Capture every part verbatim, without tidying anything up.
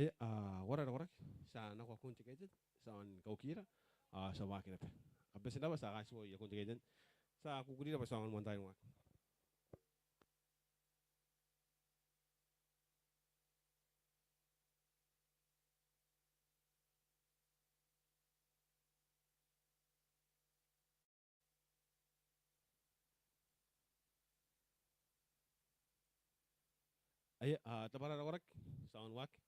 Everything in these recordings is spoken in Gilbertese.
Aia, a, ko rabwa, ko rabwa. Ti a nako akun te kaiten, ti a kaukira, a, ti a waaki naba. Kam bati n rabwa, ti a kaitibo i akun te kaiten. Ti a kukurira bwa ti a ongo moan tai ni waaki. Aia, a, tabara, ko rabwa, ti a ongo waaki.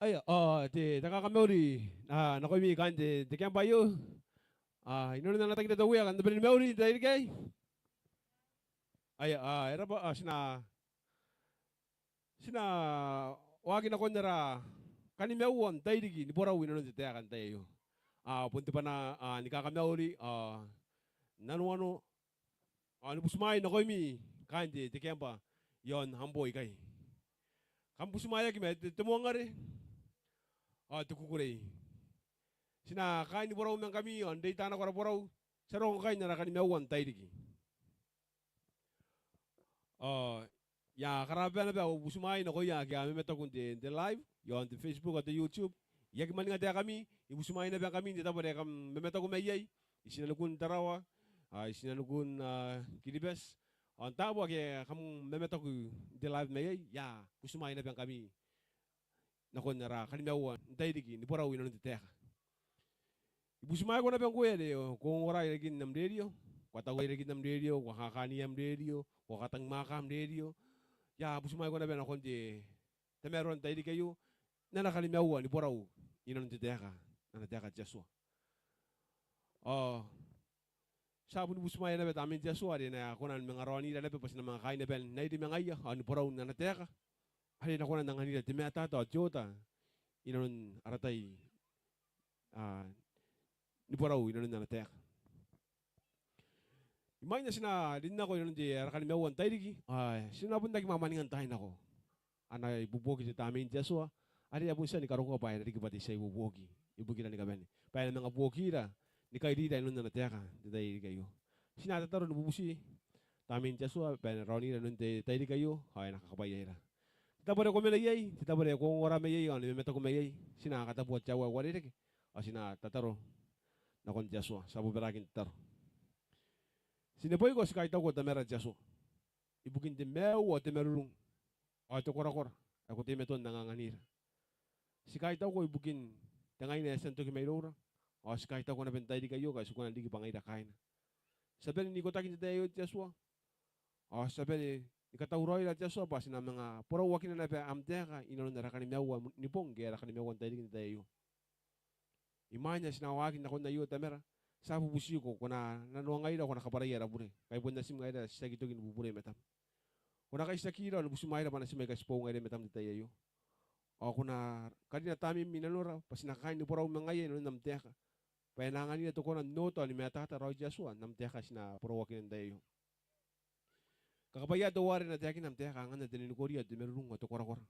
Aia, ao te, te kakamauri nakoimi kaain te, te camp aio. Inanon ana tangina te Uea kam na bane ni mauri n te tairiki aei. Aia, e raba, ao ti na, ti na waaki nakon ara kanimaua n tairiki ni borau inanon te taeka n tai aio. Ao bon te bwanaa ni kakamauri ao n nanoano ao ni butimwaai nakoimi kaain te, te camp iaon Hambo ikai. Kam butimwaeaki ma te, te moangare ao te kukurei. Ti na kaai ni borau ma ngkami ao n reita nako ara borau, ti a roko ngkai n ara kanimaua n tairiki. Ao I a karababa naba au butimwaai nakoia ake a mamataku n te, n te live iaon te Facebook ao te YouTube. I aki mwaninga taekami, I butimwaai naba ngkami n te tabo are kam mamataku mai iai, i tinanikun Tarawa, i tinanikun Kiribati, ao n taabo ake kam mamataku n te live mai iai. I a butimwaai naba ngkami nakon ara kanimaua n tairiki ni borau inanon te taeka. I butimwaeko naba ngkoe are ko ongora irarikin am rerio, ko a taua irarikin am rerio, ko a kakaania am rerio, ko a katangimwaaka am rerio. I a butimwaeko naba nakon te tamaroa n tairiki aio n ana kanimaua ni borau inanon te taeka, n ana taeka te Atua. Ao ti a boni butimwaea naba Tamnein te Atua are e na kona ni manga raonira naba bwa ti na manga kaai naba n airi ma ngaia ao ni borau n ana taeka are e na kona n anganira te matata ao te oota inanon ara tai ni borau inanon ana taeka. Imwain ae ti na rin nako inanon te, ara kanimaua n tairiki, ao ti na bon aki mwamwaninga n taai nako ana ibuobuoki te Tamnein te Atua are e a bon tia ni karokoa bwa e na riki bwa te tia ibuobuoki ibukira ni kabane, bwa e na manga buokira ni kairira inanon ana taeka n te tairiki aio. Ti na tataro ni bubuti Tamnein te Atua bwa e na raonira inanon te tairiki aio ao e na kakabwaiaira. Te tabo are ko mena iai, te tabo are ko ongora mai iai ao ni mamataku mai iai, ti na katabua te aua ae uarereke ao ti na tataro nakon te Atua. Ti a bobaraaki n tataro. Ti neboiko, ti kaitauko Tamara te Atua ibukin te maiu ao te marurung ao te korakora ae ko teimatoa n anganganira. Ti kaitauko ibukin te ngaina ae e a tia n toki mairoura, ao ti kaitauko naba n tairiki aio ngkai ti kona n riki bwa ngaira kaaina. Ti a bane n ikotaki n te tai aio te Atua, ao ti a bane ni katauraoira te Atua bwa ti na manga borauakina naba am taeka inanon ara kanimaua ni bong ke ara kanimaua n tairiki n te tai aio. Imwain ae ti na waaki nakon aio Tamara, ti a bubutiko ko na nanoangaira, ko na kabwarai ara bure ngkai bon natim ngaira ae ti aki toki ni bubure i matam. Ko na kaitiakira ao ni butimwaeira bwa natim aika ti boou ngaira i matam n te tai aio. Ao ko na karina Tamneim i nanora bwa ti na kaai ni borau ma ngaia inanon am taeka, bwa e na anganira te kona n oota ao ni matata raoi te Atua n am taeka ae ti na borauakina n te tai aio. Kakabwaia teuare e na taekina am taeka, anganna te ninikoria, te marurung ao te korakora,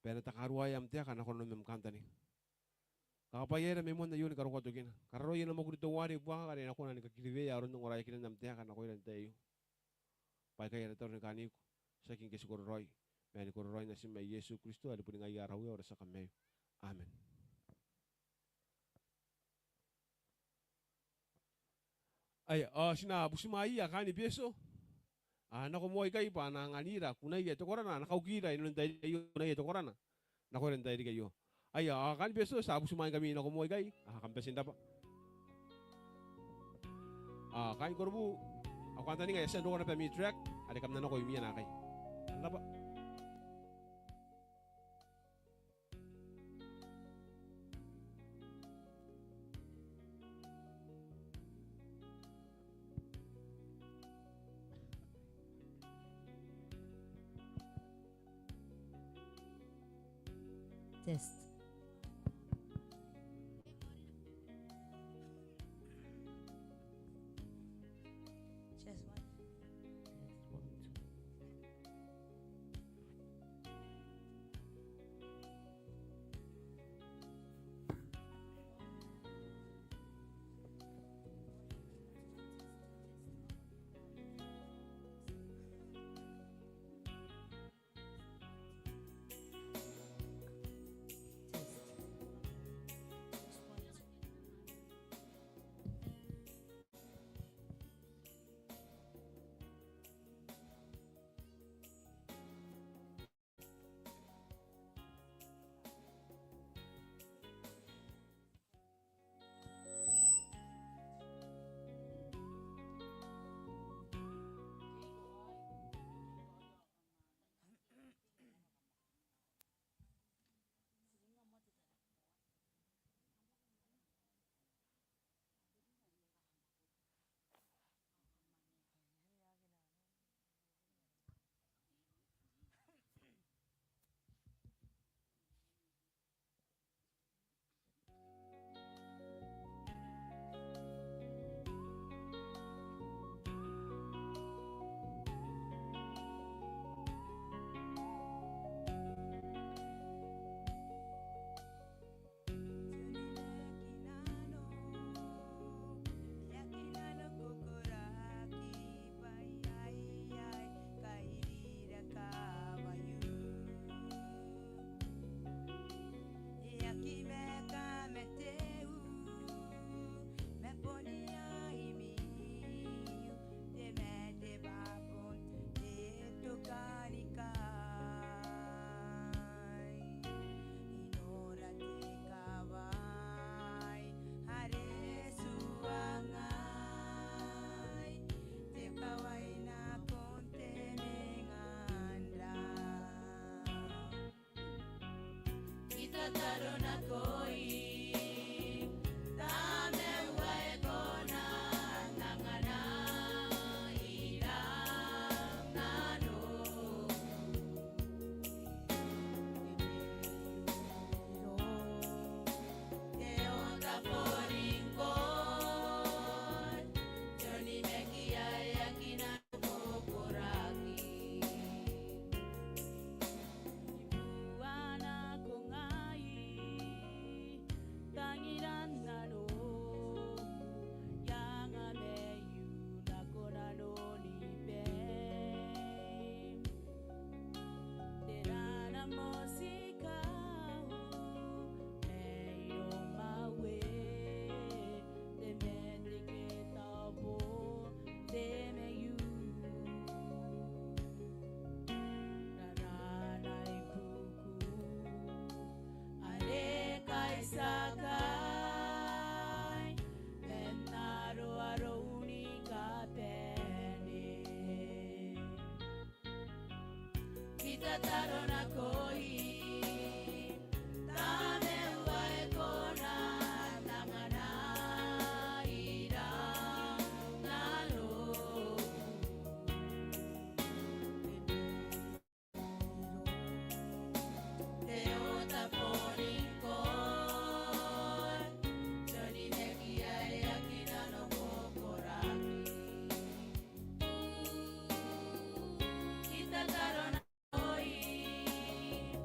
bwa e na takaruaea am taeka nakon nanom ma am kantaninga. Kakabwaiaira mai moan aio ni karokoa tokina. Kararoia ana mwakuri teuare e buakaka are e na kona ni kakiriwea aron ongoraeakinan am taeka nakoira n te tai aio. Bwa aikai ara tataro ni kaaniko, tiaki ngke ti kororaoi, ma ni kororaoin natim ae Iesu Kristo are boni ngaia ara Uea ao ara tia Kamaiu. Amen. Aia, ao ti na butimwaeia kaain Efeso nako moa ikai bwa a na anganira kunaia te korana, a na kaukira inanon te tairiki aio kunaia te korana nakoira n te tairiki aio. Aia, ao kaain Efeso, ti a butimwaingkami nako moa ikai, ao kam bati n rabwa. Ao kaain Korobu, ao kantaninga e a tia n roko naba ami track are kam na nako imwina naakai. Kam rabwa. Test. Test one. Test one, two. Tataro nakoim, Tamau ae kona n anganira nanou. Te oota boni ngkoe, ti onimaki ae aki nanokokoraki. Ibuana ko ngai, tangiran nanou, ianga maiu nako nanoni baim. Tera ana motika, mairomawe, te mate ke tabo, te maiu. Rarana ibukin are kaitiakai, man aroaro ni kabane. I tataro nakoim, Tamau ae kona n anganira nanou. Te oota boni ngkoe, ti onimaki ae aki nanokokoraki. I tataro nakoim,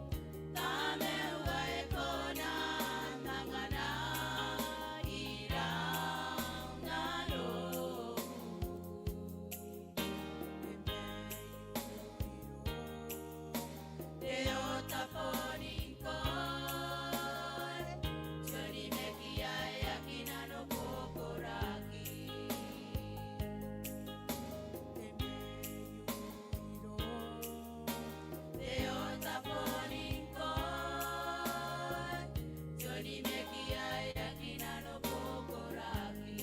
Tamau ae kona n anganira nanou. Te oota boni ngkoe, ti onimaki ae aki nanokokoraki. Te oota boni ngkoe, ti onimaki ae aki nanokokoraki.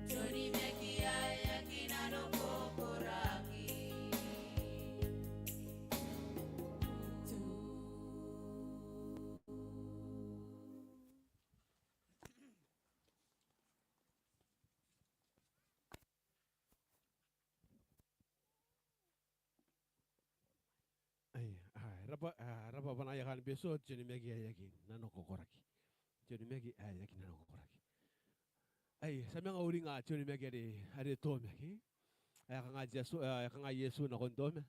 Ti onimaki ae aki nanokokoraki. Ai, a, e raba, a, e raba banaia kaain Betio, ti onimaki ae aki nanokokoraki. Ti onimaki ae aki nanokokoraki. Ai, ti a manga uringa te onimaki are, are Toma, ke? Ae kanga Iesu, ae kanga Iesu nakon Toma.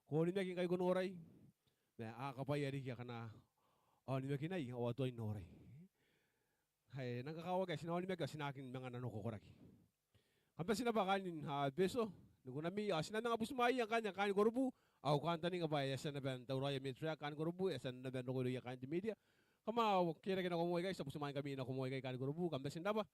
Ko onimaki ngkai ko norai? Ma a kabwaia riki akana a onimakinai ao a tuai n norai. Ai, nang kakawaki ae ti na onimaki ao ti na aki manga nanokokoraki. Kam bati n rabwa kaain, a, Betio, ni kunami, ao ti na manga butimwaeia ngkanne kaain korobu, ao kantaninga bwa e a tia naba n tauraoi ami track kaain korobu, e a tia naba n roko irouia kaain te media. Kam a kerake nako moa ikai, ti a butimwaingkami nako moa ikai kaain korobu, kam bati n rabwa.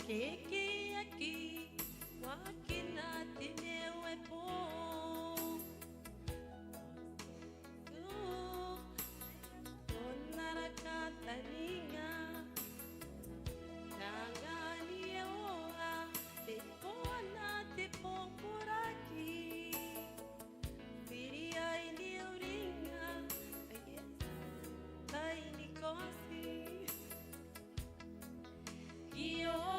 Tekeaki, waakina te mewe bong. N na raka taninga, n angan Iehova, te koaua n te bong koraki. Biri ae uringa, ae e tainikoati. Iehova,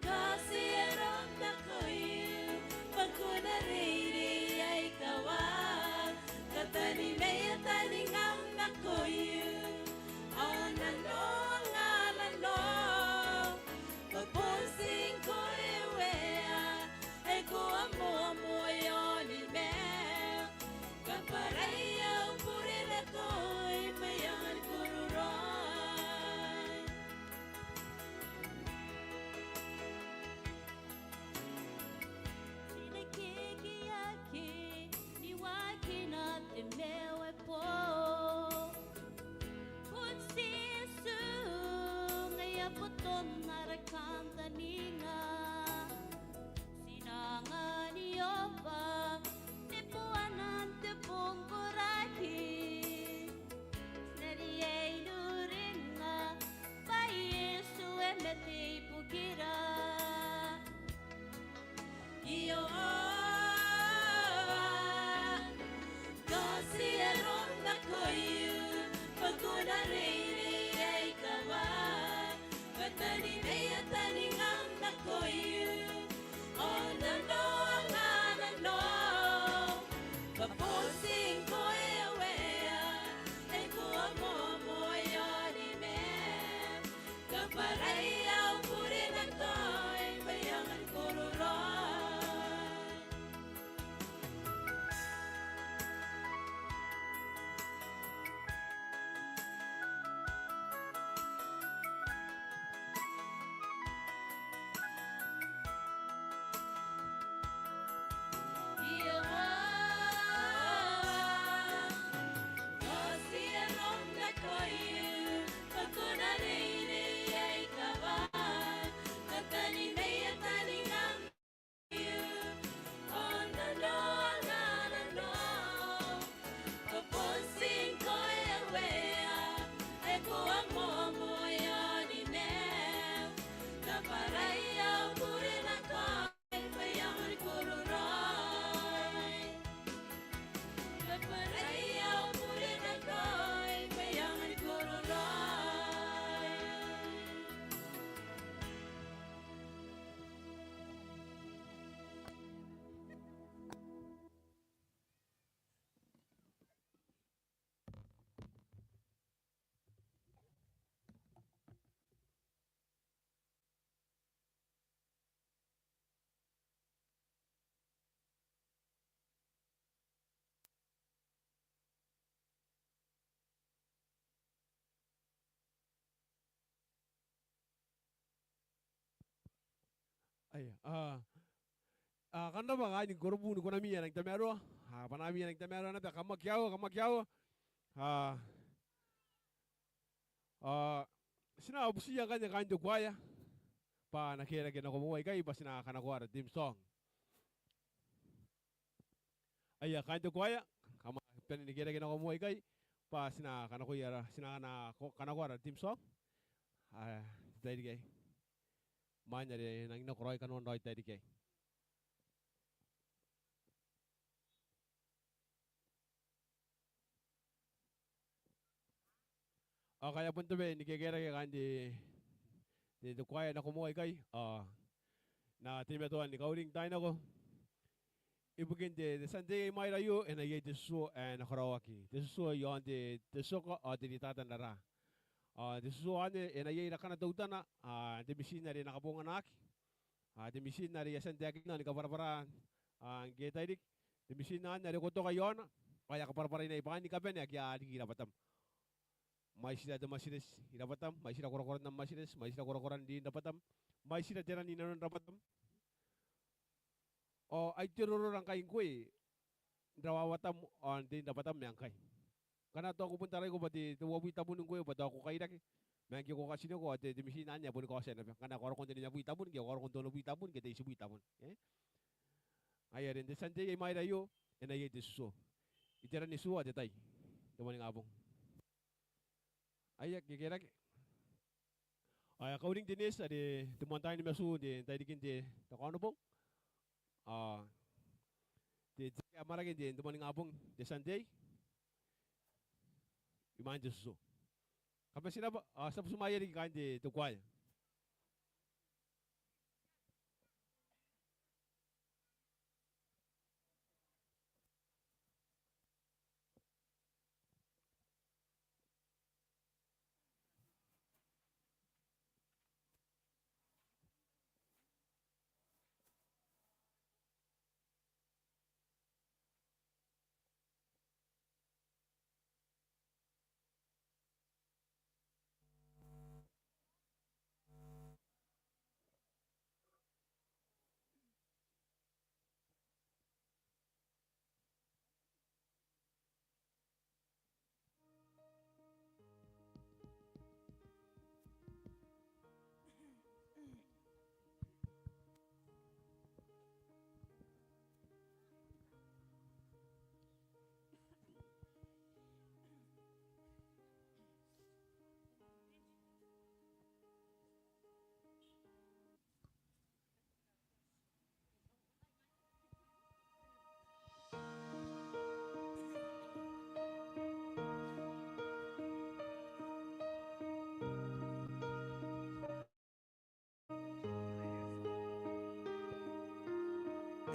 kaoti arom nakoiu, bwa ko na reirei aika uaa, katanimaia taningam nakoiu, ao n nanoanga nanou, bwa bon tii ngkoe Uea, ae ko a moamoa i aoni maiu, kabwarai au bure nakoim mai angan kororaoi. Ti na kekeaki ni waakina te mewe bong. Bon Iesu, ngaia boton ara kantaninga. Ti na angan Iehova, te koaua n te bong koraki. Ti na riai n uringa, bwa Iesu e mate ibukira. Iehova, kaoti arom nakoiu, bwa ko na reirei aika uaa, katanimaia taningam nakoiu, ao n nanoanga nanou, bwa bon tii ngkoe Uea, ae ko a moamoa i aoni maiu, kabwarai au bure nakoim mai angan kororaoi. Iehova, kaoti arom nakoiu, bwa ko na reirei aika uaa, katanimaia taningam, ao n nanoanga nanou, bwa bon tii ngkoe Uea, ae ko a moamoa i aoni maiu, kabwarai au bure nakoim mai angan kororaoi. Kabwarai au bure nakoim mai angan kororaoi. Aia, a, a, kam rabwa kaain korubu ni Konami ae nang tamaroa, a, bwanaami ae nang tamaroa naba, kam aki aoa, kam aki aoa. A, a, ti na butiia ngkanne kaain te kuaea bwa a na kerake nako moa ikai bwa ti na kanakoa ara theme song. Aia, kaain te kuaea, kam a bane ni kerake nako moa ikai bwa ti na kanakoa ara, ti na kana-, ko-, kanakoa ara theme song. A, te tairiki aei. Imwain are e nang nakoraoi kanoan raoi te tairiki aei. Ao ngkai a bon tabe ni kekerake kaain te, te, te kuaea nako moa ikai, ao N na teimatoa ni kauring taai nako ibukin te, te Tianti ae imwaira aio, e na iai te tutuo ae na karaoaki. Te tutuo iaon te, te tioka ao te ritata n raraa. Ao te tutuo anne e na iai rakana teutana, a, te mitiin are e na kabonganaki. A, te mitiin are I a tia n taekinna ni kabwarabwara, a, ngke e tairiki. Te mitiin anne are ko toka iaona, ao e a kabwarabwarainai bwaai ni kabane ake a riki i rabwatam. Mwaitira te matireti i rabwatam, mwaitira korakoran am matireti, mwaitira korakoran riin rabwatam, mwaitira te ran i nanon rabwatam. Ao ai te rorora ngkai ngkoe n rawawatam ao n riin rabwatam ae ngkai. Ngkana tao ko bon taraiko bwa te, te uabwi tabun ngkoe bwa tao ko kairake, ma ngke ko katineko ao te, te mitin anne e boni kaotia naba. Ngkana ko a roko n te nimabwi tabun, ke ko a roko n te onobwi tabun, ke te itibwi tabun. E? Ai aron te Sunday ae imwaira aio, e na iai te tutuo. Iteran tutuo te tai. Te moaningabong. Aia, kekerake. Ao e kauring te nurse are te moan tain ni matu n te, n tairikin te, te Kaonobong. Ao te, te amwarake n te, te moaningabong, te Sunday. Imwain te tutuo. Kam bati naba, ao ti a butimwaea riki kaain te, te kuaea.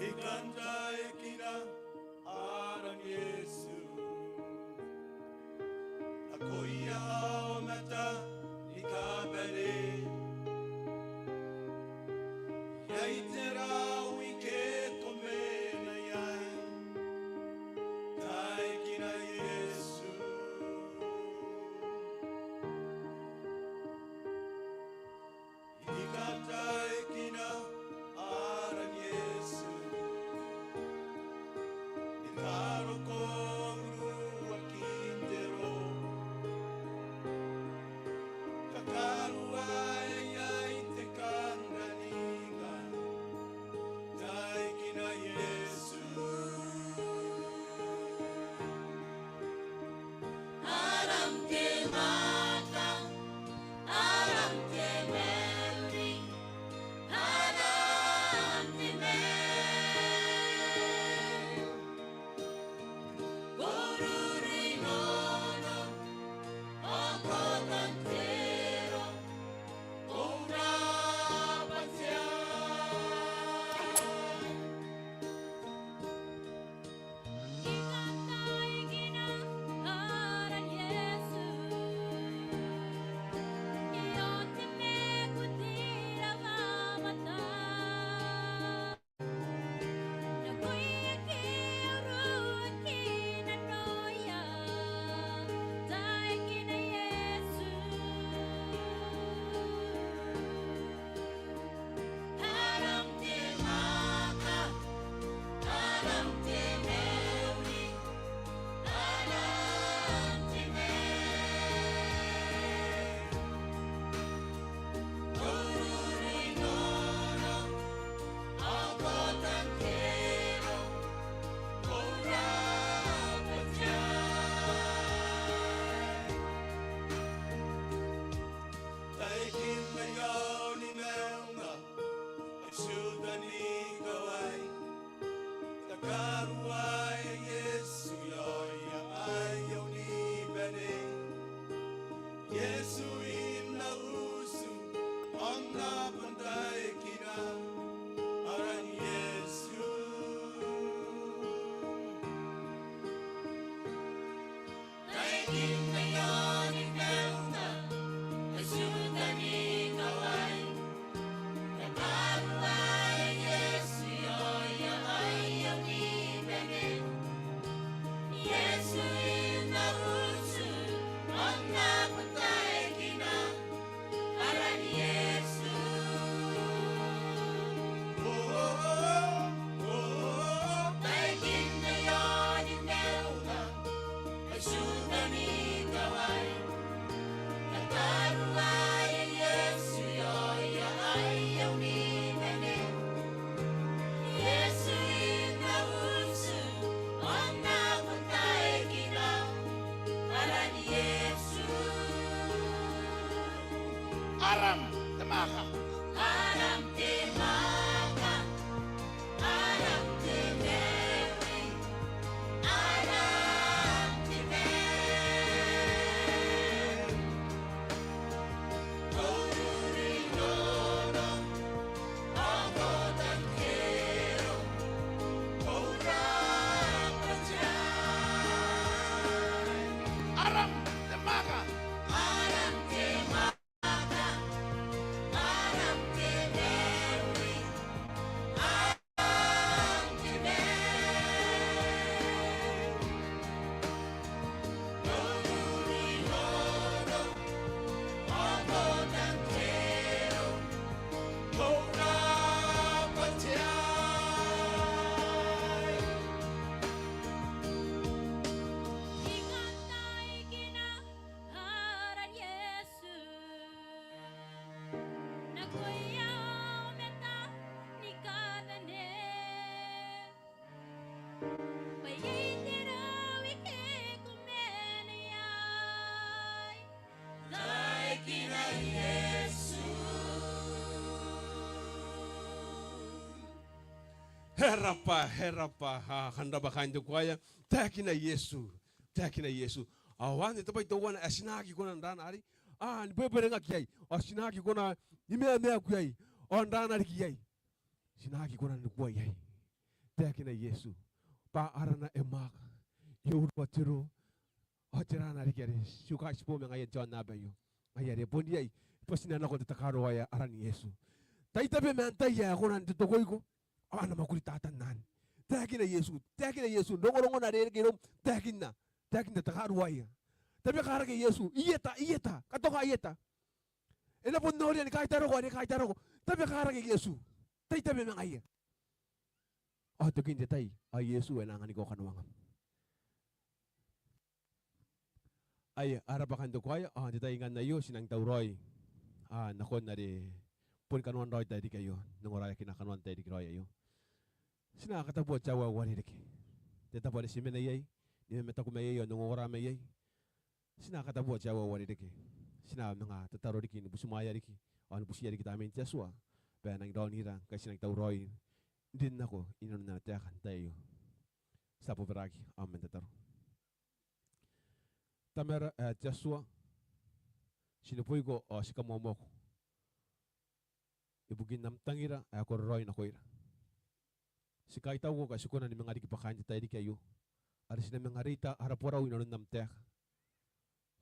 I kan taekina aran Iesu. Nakoia aomata ni kabane. Iai te rau ike ko mena iai. Taekina Iesu. I kan taekina aran Iesu. Ni karoko uruakin te roo. Kakaruaea iai te kantaninga. Taekina Iesu. Aram te mwaaka, aram te mauri, aram te maiu. Ko ruru i nono, ao ko tanteroa, ko rabwatia. I kan taekina aran Iesu. I aon te mwakuri rabwata. Nakoia ake a uruaki nanoia. Taekina Iesu. Aram te mwaaka, aram te mauri, aram te maiu. Ko ruru i nono, ao ko tanteroa, ko rabwatia. Taekinna iaon te maunga, ae ti uota ni kawai. Kakaruaea Iesu i aoia aia unibane. Iesu i n au utu, ao N na bon taekina aran Iesu. Taekinna iaon te maunga, ae ti uota ni kawai. Kakaruaea Iesu i aoia aia unibane. Iesu i n au utu, ao N na bon taekina aran Iesu. O, o, o, o, taekinna iaon te maunga, ae ti uota ni Aram te mwaaka. Aram te mwaaka. Aram te mauri. Aram te mauri. E rab'a, e rab'a, a, kam rab'a kaain te kuaea. Taekina Iesu, taekina Iesu. Ao anne te bwai teuana ae ti na aki kona n raana arei, a, ni bwerebwerengaki iai. Ao ti na aki kona ni maemaaku iai. Ao n raana riki iai. Ti na aki kona ni kua iai. Taekina Iesu. Bwa arana e mwaaka. E urua te roo. Ao tera raana riki are ti uka ti bo ma ngaia n te aonnaba aio? Ngaia are bon iai, bwa ti na nako n tatakarua aran Iesu. Tai tabe ma antai ae kona n totokoiko ao ana mwakuri Tatan anne. Taekina Iesu, taekina Iesu, rongorongona are e reke iroum, taekinna, taekinna takaruaia. Tabekarake Iesu, i eta, i eta, katoka i eta. E na bon noria ni kaita roko, ni kaita roko. Tabekarake Iesu, tai tabe ma ngaia. Ao tokin te tai, ao Iesu e na anganiko kanoangam. Aia, a rab'a kaain te kuaea, ao n te tai ngkanne aio, ti nang tauraoi, a, nakon are boni kanoan raoi n tairiki aio, n ongoraeakina kanoan tairiki raoi aio. Ti na katabua te aua ae uarereke. Te tabo are ti mena iai, ni mamataku mai iai, ao n ongongora mai iai. Ti na katabua te aua ae uarereke. Ti na manga tataro riki ni butimwaea riki, ao ni butiia riki Tamnein te Atua bwa e nang raonira ngkai ti nang tauraoi n rin nako inanon ana taeka n tai aio. Ti a bobaraaki ao man tataro. Tamara ae te Atua, ti neboiko ao ti kamoamoako ibukin am tangira ae kororaoi nakoira. Ti kaitauko ngkai ti kona ni manga riki bwa kaain te tairiki aio, are ti na manga reita ara borau inanon am taeka.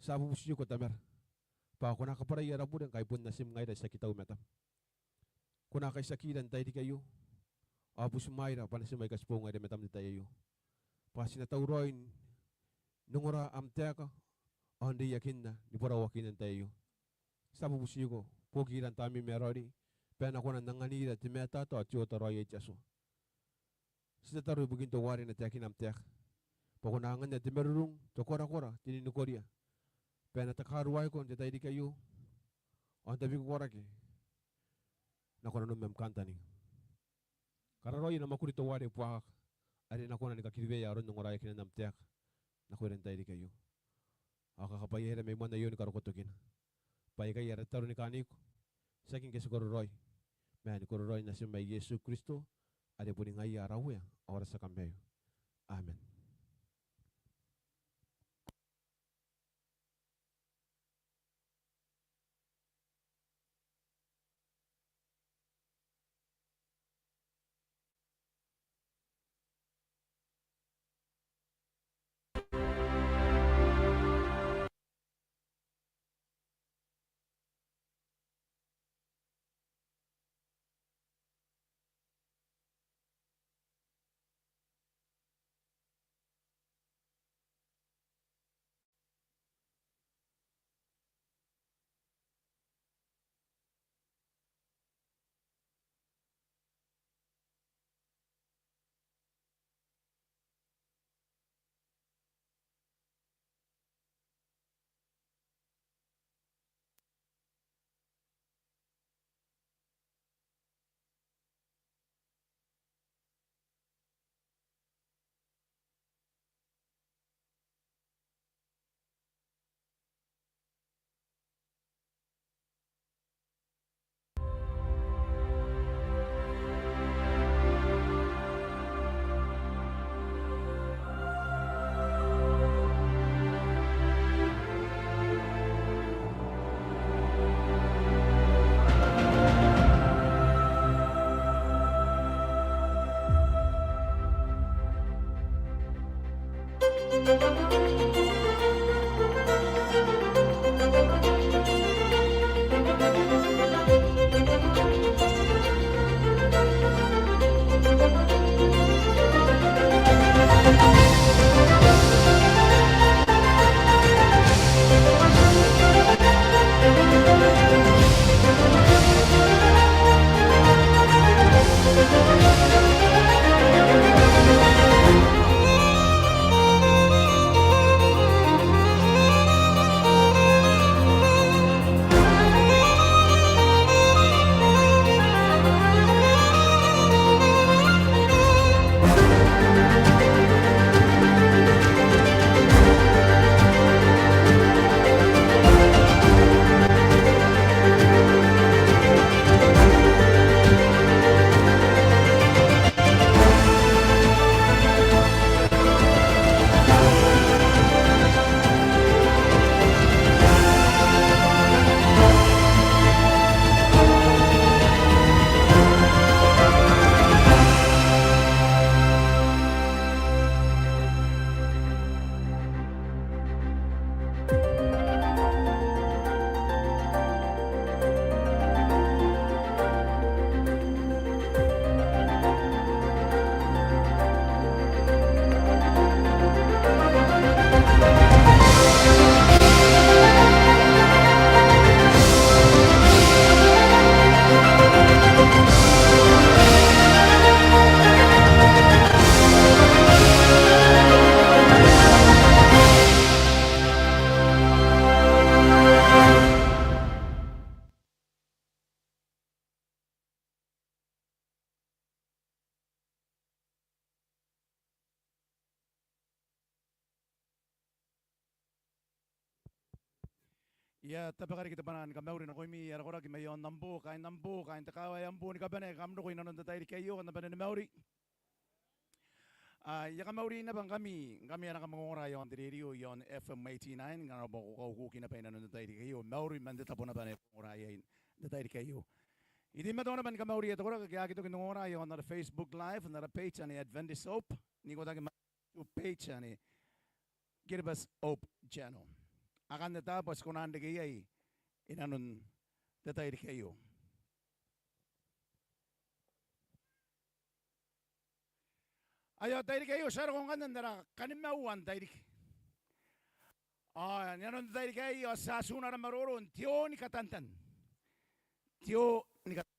Ti a bubutiko Tamara bwa ko na kabwarai ara bure ngkai bon natim ngaira ae ti aki tau i matam. Ko na kaitiakira n tairiki aio, ao butimwaeira bwa natim aika ti boou ngaira i matam n te tai aio, bwa ti na tauraoi n ongora am taeka ao n reiakinna ni borauakinna n te tai aio. Ti a bubutiko buokira n Tamneim ae Raoiroi bwa e na kona n anganira te matata ao te oota raoi, te Atua. Ti tataro ibukin teuare e na taekina am taeka bwa ko na anganna te marurung, te korakora, te ninikoria, bwa e na takaruaiko n te tairiki aio ao n tabekiko rake nako nanom am kantaninga. Kararoa ana mwakuri teuare buakaka are e na kona ni kakiriwea aron ongoraeakinan am taeka nakoira n tairiki aio. Ao kakabwaiaira mai mwaina aio ni karokoa tokina. Bwa aikai ara tataro ni kaaniko, tiaki ngke ti kororaoi, ma ni kororaoin Natim ae Iesu Kristo, are boni ngaia ara Uea ao ara tia Kamaiu. Amen. I a tabe riki te bwanaa ni kamauri nakoimi ara koraki mai aon Ambo, kaain Ambo, kaain te kaawa ae Ambo ni kabane, kam roko inanon te tairiki aio, kam na bane ni mauri. Ao I a kamauri naba ngkami, ngkami ae kam ongora iaon te rerio, iaon F M eighty-nine, ngkana bwa ko kaukuki naba inanon te tairiki aio, mauri man te tabo naba ane ko ongora iai n te tairiki aio. I teimatoa naba ni kamauria te koraki ake a aki toki n ongora iaon ara Facebook Live, n ara page ane Adventist Hope, n ikotaki ma page ane Kiribati Hope Channel. Akanne taabo ti kona n reke iai inanon te tairiki aio. Aio tairiki aio ti a roko ngkanne n ara kanimaua n tairiki. Ao inanon te tairiki aio ti a atuna ara maroro n te oo ni katantan. Te oo ni katantan.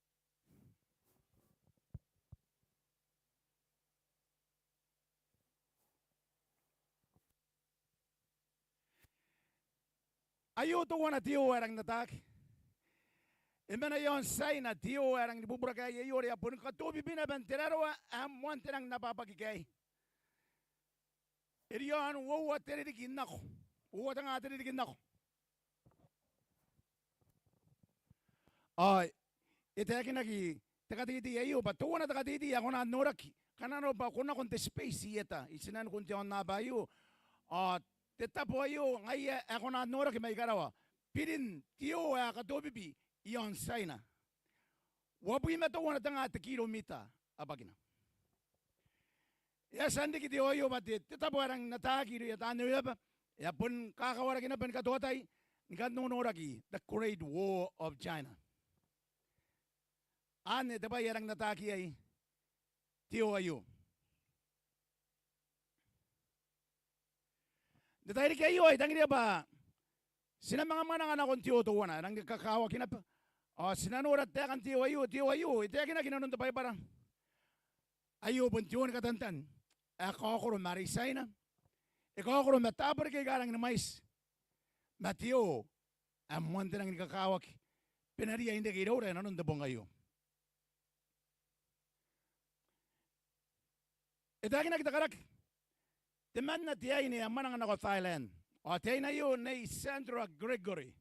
Aio teuana te oo ae rangi n ataaki. E mena iaon Tiaina te oo ae rangi ni bubura kaei aio, are e a boni katobibi naba n te raroa ae moan te rangi n ababaki kaei. E riaon uoua te ririki n nako. Uoua te nga te ririki n nako. Ao e taekinaki te kateitei aio bwa teuana te kateitei ae kona n noraki. Ngkana arona bwa ko nako n te space theatre i tinanikun te aonnaba aio, ao te tabo aio ngaia ae kona n noraki mai karawa, birin te oo ae katobibi iaon Tiaina. Uabwi ma teuana te nga te kiromita abwakina. E a tia n riki te oo aio bwa te, te tabo ae rangi n ataaki irouia taan neweba. E a bon kakawaraki naba ni katoatai ni kan nonoraki, the Great Wall of China. Anne te bwai ae rangi n ataaki iai te oo aio. N te tairiki aio I tangiria bwa ti na manga mwananga nakon te oo teuana ae rangi ni kakawaki naba. Ao ti na nora taekan te oo aio, te oo aio e taekinaki inanon te Baibara. Aio bon te oo ni katantan ae kaokoro ma are i Tiaina. E kaokoro ma taabo riki aika rangi ni mwaiti. Ma te oo ae moan te rangi ni kakawaki. Bwa e na riai n reke iroura inanon te bong aio. E taekinaki te karaki, temanna te aine ae mwananga nako Thailand. Ao te aine aio Nei Sandra Gregory.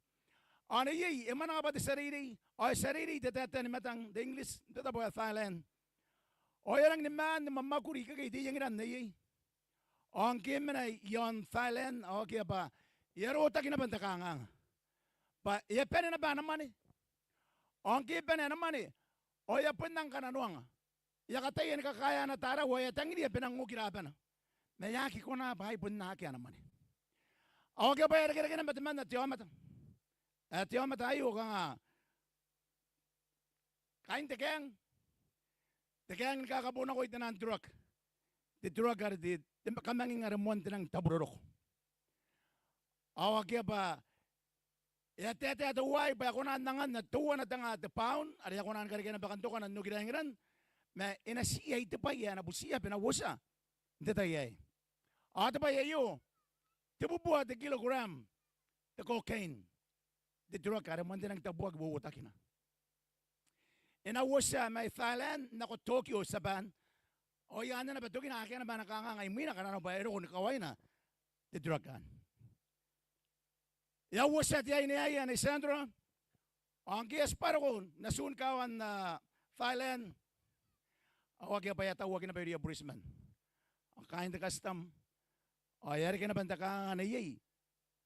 Ao neiei e mwananga bwa te tia reirei. Ao e tia reirei te taetae ni matang, te English, n te tabo ae Thailand. Ao e a rangi ni maan ni mwamwakuri ikekei te iengiran neiei. Ao ngke e mena iaon Thailand, ao akea bwa e a rotaki naba n te kanganga. Bwa e a bane naba ana mwane. Ao ngke e bane ana mwane, ao e a bon nang kananoanga. E a kataia ni kakaea ana tarau ao e a tangiria bwa e nang oki rabana. Ma e aki kona bwa ai bon akea ana mwane. Ao akea bwa e a irekereke naba temanna te aomata. Ae te aomata aio kanga kaain te kaeng. Te kaeng ni kakabonakoi taian drug. Te drug are te, te kamanging are moan te rangi n taburoroko. Ao akea bwa e a taetae teuaei bwa e kona n anganna teuana te nga te pound, are e a kona ni karekea naba kantokana n okira Engiran, ma e na tii iai te bwai ae e na butiia bwa e na uotia n te tai aei. Ao te bwai aio, tebubua te kilogram te cocaine, te drug are moan te rangi n tabuaki uouotakina. E na uotia mai Thailand nako Tokyo, Tiaban. Ao ai anne naba tokina akea naba ana kanganga imwina ngkana arona bwa e roko ni kawaina te drug anne. E a uotia te aine aei ae Nei Sandra. Ao ngke e a tibwa roko n atun kaawan Thailand, ao akea bwa e a tauaki naba irouia bureitiman ao kaain te custom. Ao e a reke naba n te kanganga neiei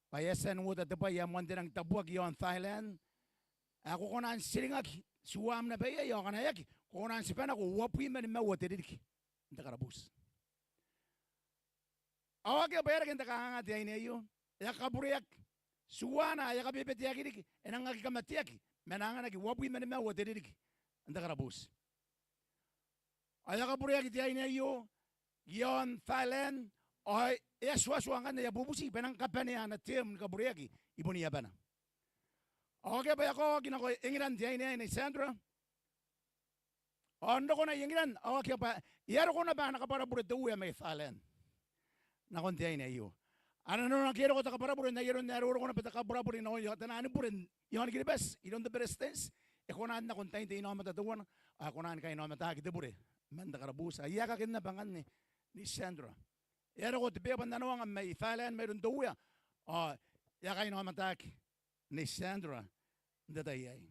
bwa e a tia n uota te bwai ae moan te rangi n tabuaki iaon Thailand, ae ko kona n tiringaki tiuam naba iai, ao ngkana e aki, ko kona n tibwa nako uabwi ma nimaua te ririki n te karabuuti. Ao akea bwa e a reke n te kanganga te aine aio, e a kabureaki. Tiuana ae e a kabebeteaki riki, e nang aki kamateaki ma e na anganaki uabwi ma nimaua te ririki n te karabuuti. Ao e a kabureaki te aine aio iaon Thailand, ao e a tuatua ngkanne, e a bubuti bwa e nang kabanea ana term ni kabureaki i bon abana. Ao akea bwa e a kaoaki nako Engiran te aine aei Nei Sandra. Ao n rokona i Engiran, ao akea bwa e a roko naba ana kabwarabure te Uea mai Thailand nakon te aine aio. Are nanona ngke e roko te kabwarabure, n ai aron ae e roroko naba te kabwarabure inanon taiani bure iaon Kiribati iroun te Beretitenti, e kona n nako n tain te inaomata teuana, ao e kona ni kainaomataki te bure man te karabuuti. Ao e a kaken naba ngkanne Nei Sandra. E a roko te beeba n nanoanga mai Thailand mairoun te Uea, ao e a kainaomataki Nei Sandra n te tai aei.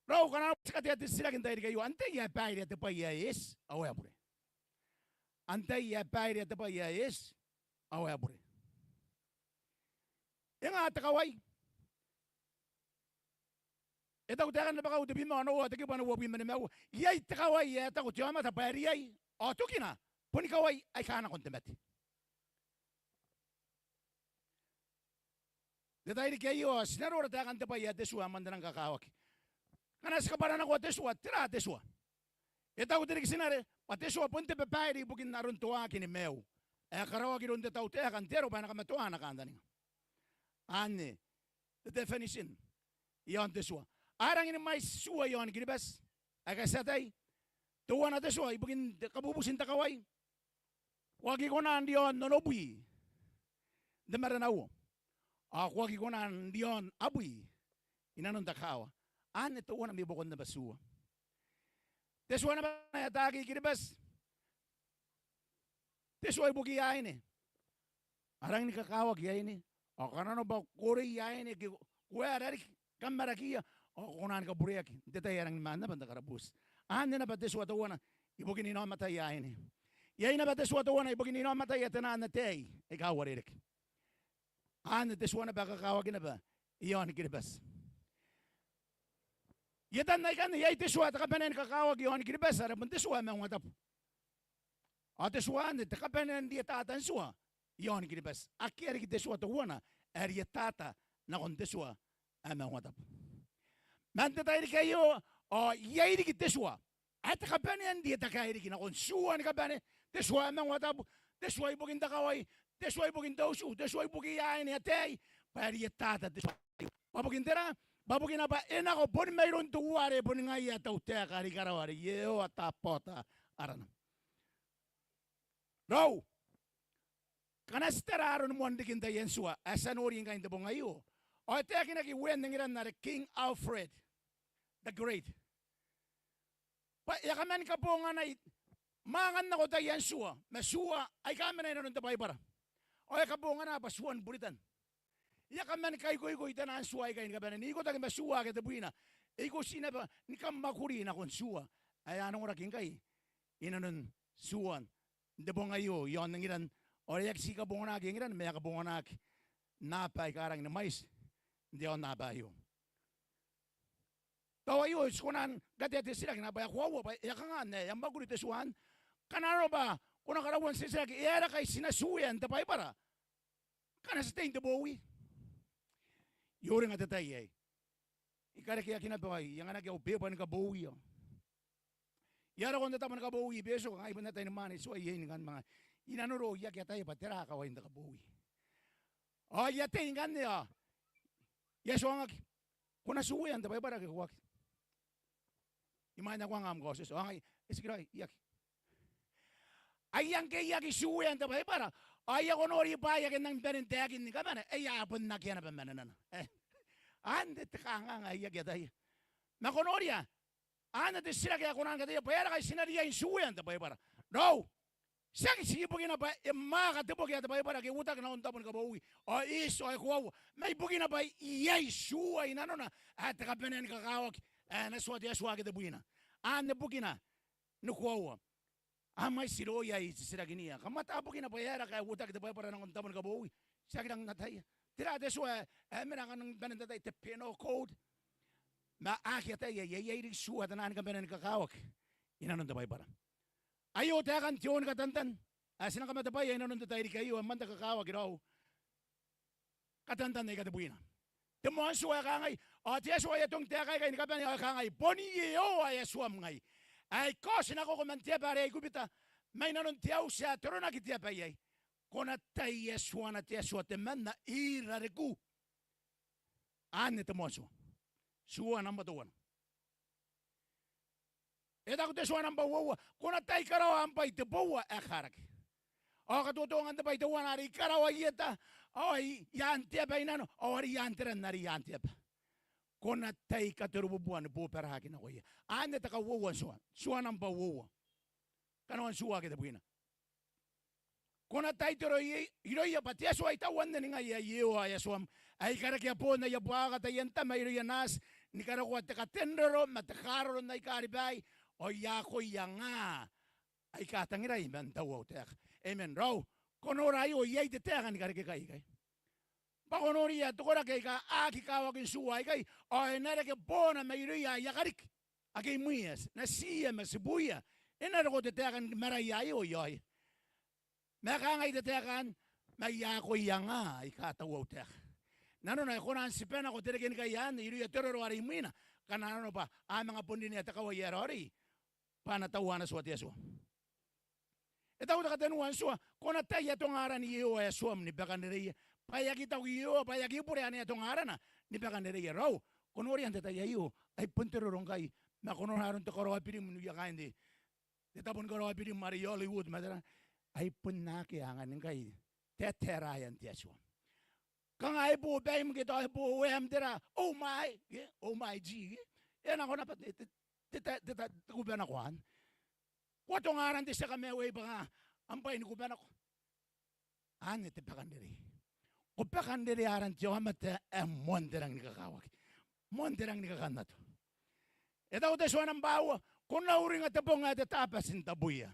Raou, ngkana ti katea te titiraki n te tairiki aio, antai ae bairea te bwai ae eti ao ae bure? Antai ae bairea te bwai ae eti ao ae bure? E nga te kawai? E taku taekan Rabakau tebwi ma onoua, te kibu ae uabwi ma nimaua: Iai te kawai ae taku te aomata bwa e riai, ao tokina boni kawai aika nakon te mate. N te tairiki aio ti na nora taekan te bwai ae te tua ae moan te nang kakawaki. Ngkana ti kabwaranakoa te tua, tera te tua? E taku te rikitinnare bwa te tua bon te babaire ibukin aron toakin maiu ae karaoaki iroun te tautaeka n te aro bwa e na kamatoa ana kantaninga. Anne te definition iaon te tua. A rangi ni mwaiti tua iaon Kiribati aika ti atai. Teuana te tua ibukin te kabubuti n te kawai. Ko aki kona n riaon onobwi n te maranauo, ao ko aki kona n riaon abwi inanon te kaawa. Anne teuana mai buakon naba tua. Te tua naba ae ataaki Kiribati, te tua ibukiia aine. A rangi ni kakawaki aine, ao ngkana arona bwa ko reiia aine ke ko aera riki, kam marakiia, ao ko kona ni kabureaki n te tai ae rangi ni maan naba n te karabuuti. Anne naba te tua teuana ibukin inaomataia aine. Iai naba te tua teuana ibukin inaomataia te naan ataei aika uarereke. Anne te tua naba ae kakawaki naba iaon Kiribati. I etan aikanne iai te tua ae te kabanea ni kakawaki iaon Kiribati are bon te tua ae maungatabu. Ao te tua anne te kabanea n rietata n tua iaon Kiribati. Akea riki te tua teuana ae rietata nakon te tua ae maungatabu. Man te tairiki aio ao iai riki te tua ae te kabanea n rietaki riki nakon tua ni kabane, te tua ae maungatabu, te tua ibukin te kawai, te tua ibukin te utu, te tua ibukiia aine ataei, bwa e rietata te tua aio. Bwa bukin tera? Bwa bukina bwa e nako boni mairoun teuare boni ngaia tautaeka are i karawa are Iehova Tabaota arana. Raou, ngkana ti tara aroni moan rikin taian tua ae ti a nori ngkai n te bong aio, ao e taekinaki uean engeran are King Alfred the Great bwa e a kaman kabonganai mwaangan nako taian tua ma tua aika mena inanon te Baibara. Ao e kabongana bwa tuan Buritan. E a kaman kaikoikoi taian tua aikai ni kabane n ikotaki ma tua ake tebwina. E ikotii naba ni kamwakuri nakon tua ae a nongoraki ngkai inanon tuan n te bong aio iaon engeran. Ao e aki ti kabonganaki engeran ma e a kabonganaki n aaba aika rangi ni mwaiti n te aonnaba aio. Tao aio ti kona ni katea te titiraki naba ae koaua bwa e a kanga ae e a mwakuri te tua anne. Ngkana arona bwa ko na karaua n titiraki, e aera ngkai ti na tuea n te Baibara ngkana ti tei n te bowi? I uringa te tai aei, I karekeaki naba, I anganaki au beba ni kabowia. I a roko n te tabo ni kabowi i Betio, ngai bon atai ni mwaane, I tuai iai ni kan manga, I nanoro, I aki ataia bwa tera kawain te kabowi. Ao I a tei ngkanne ao I a tuangaki, ko na tuea n te Baibara ke ko aki? I mwain ae ko anga am kaotioti. Ao ngai, e tikiraoi, I aki. Aia ngke I aki tuea n te Baibara ao I a ko nori bwaai ake N nang bane n taekin ni kabane, e a bon akea naba manenana. E, anne te kanganga ae I aki ataia. Ma ko noria, anne te titiraki ae kona ni kataia bwa e aera ngkai ti na riai n tuea n te Baibara. Raou, tiaki ti ibukina bwa e mwaaka te boki ae te Baibara ke e uotaki nakon tabo ni kabowi ao e eti ao e koaua, ma ibukina bwa iai tua i nanona ae te kabanea ni kakawaki ae e na tua te Atua ake tebwina. Anne bukina ni koaua. A mwaiti irouia ae I titirakinia, kam ata bukina bwa e aera ngkai e uotaki te Baibara nakon tabo ni kabowi? Ti aki rangi n ataia. Tera te tua ae, ae mena ngkana N nang bane n tatai, te penal code? Ma a aki ataia ae iai riki tua ae te naan kabanea ni kakawaki i nanon te Baibara. Aio taekan te oo ni katantan ae ti na kamatebwaia i nanon te tairiki aio ae moan te kakawaki raou. Katantan aika tebwina. Te moan tua ae kangai, ao te Atua e a tong taeka aikai ni kabane ao e kangai, bon Iehova ae Atuam ngai, ae I kaoti nako man te aba are Aikubita, mai nanon te auti ae toronaki te aba iai. Ko na tai Atuana te Atua temanna i rarikiu. Anne te moan tua. Tua nambwa teuana. E taku te tua nambwa uoua, ko na tai karaoa am bwai te boua ae karaki. Ao katotongan te bwai teuana are i karawa i eta, ao i, i aan te aba i nano, ao are i aan te ran are i aan te aba. Ko na tai katorobubua ni bobaraki nakoia. Anne te kauoua n tua, tua nambwa uoua. Kanoan tua ake tebwina. Ko na taitoro irouia bwa te Atua ae I taua n ae ningai ae Iehova ae Atuam, ae I karekea boon aia buakaka taian tama irouia naati, ni karokoa te katenroro ma te kaaroro n aika ribai, ao I a akoia ngaa aika tangirai man tauau taeka. Amen. Raou, ko nora aio, iai te taeka ni karekea ikai. Bwa ko noria te koraki aika aki kawakin tua aikai, ao e na reke boona mairouia aia kariki ake imwiia, natiia ma tibuia. E na roko te taeka ni maraia aio i aoia. Ma e kangai te taeka anne, ma I a akoia ngaa aika tauau taeka. Nanona e kona n tiba nako te rekenikai anne irouia te roro are imwina, ngkana nanona bwa a manga bon rinea te kawai ae raoiroi bwa a na taua ana tua te Atua. E taku te katenua n tua, ko na tai atongaran Iehova ae Atuam ni bakanrereia. Bwa e aki taku Iehova bwa e aki bure ane atongarana ni bakanrereia. Raou, ko noria n te tai aio, ai bon te roro ngkai, ma ko nora aron te karawa birim n uia kaain te, te tabo ni karawa birim are i Hollywood ma tera, ai bon akea angan ngkai taetaeraean te Atua. Kanga e bo baim ke tao e bo ueam tera, oh my, ke, oh my G, ke. E nako naba te, te, te, te, te, te kubanako anne. Ko atongaran te tia kamaiu aei bwa kanga am bwai ni kubanako. Anne te bakanrerei. Ko bakanrerei aran te aomata ae moan te rangi ni kakawaki, moan te rangi ni kakannato. E taku te tua nambwa aua, ko na uringa te bong ae te Tabati n tabuia.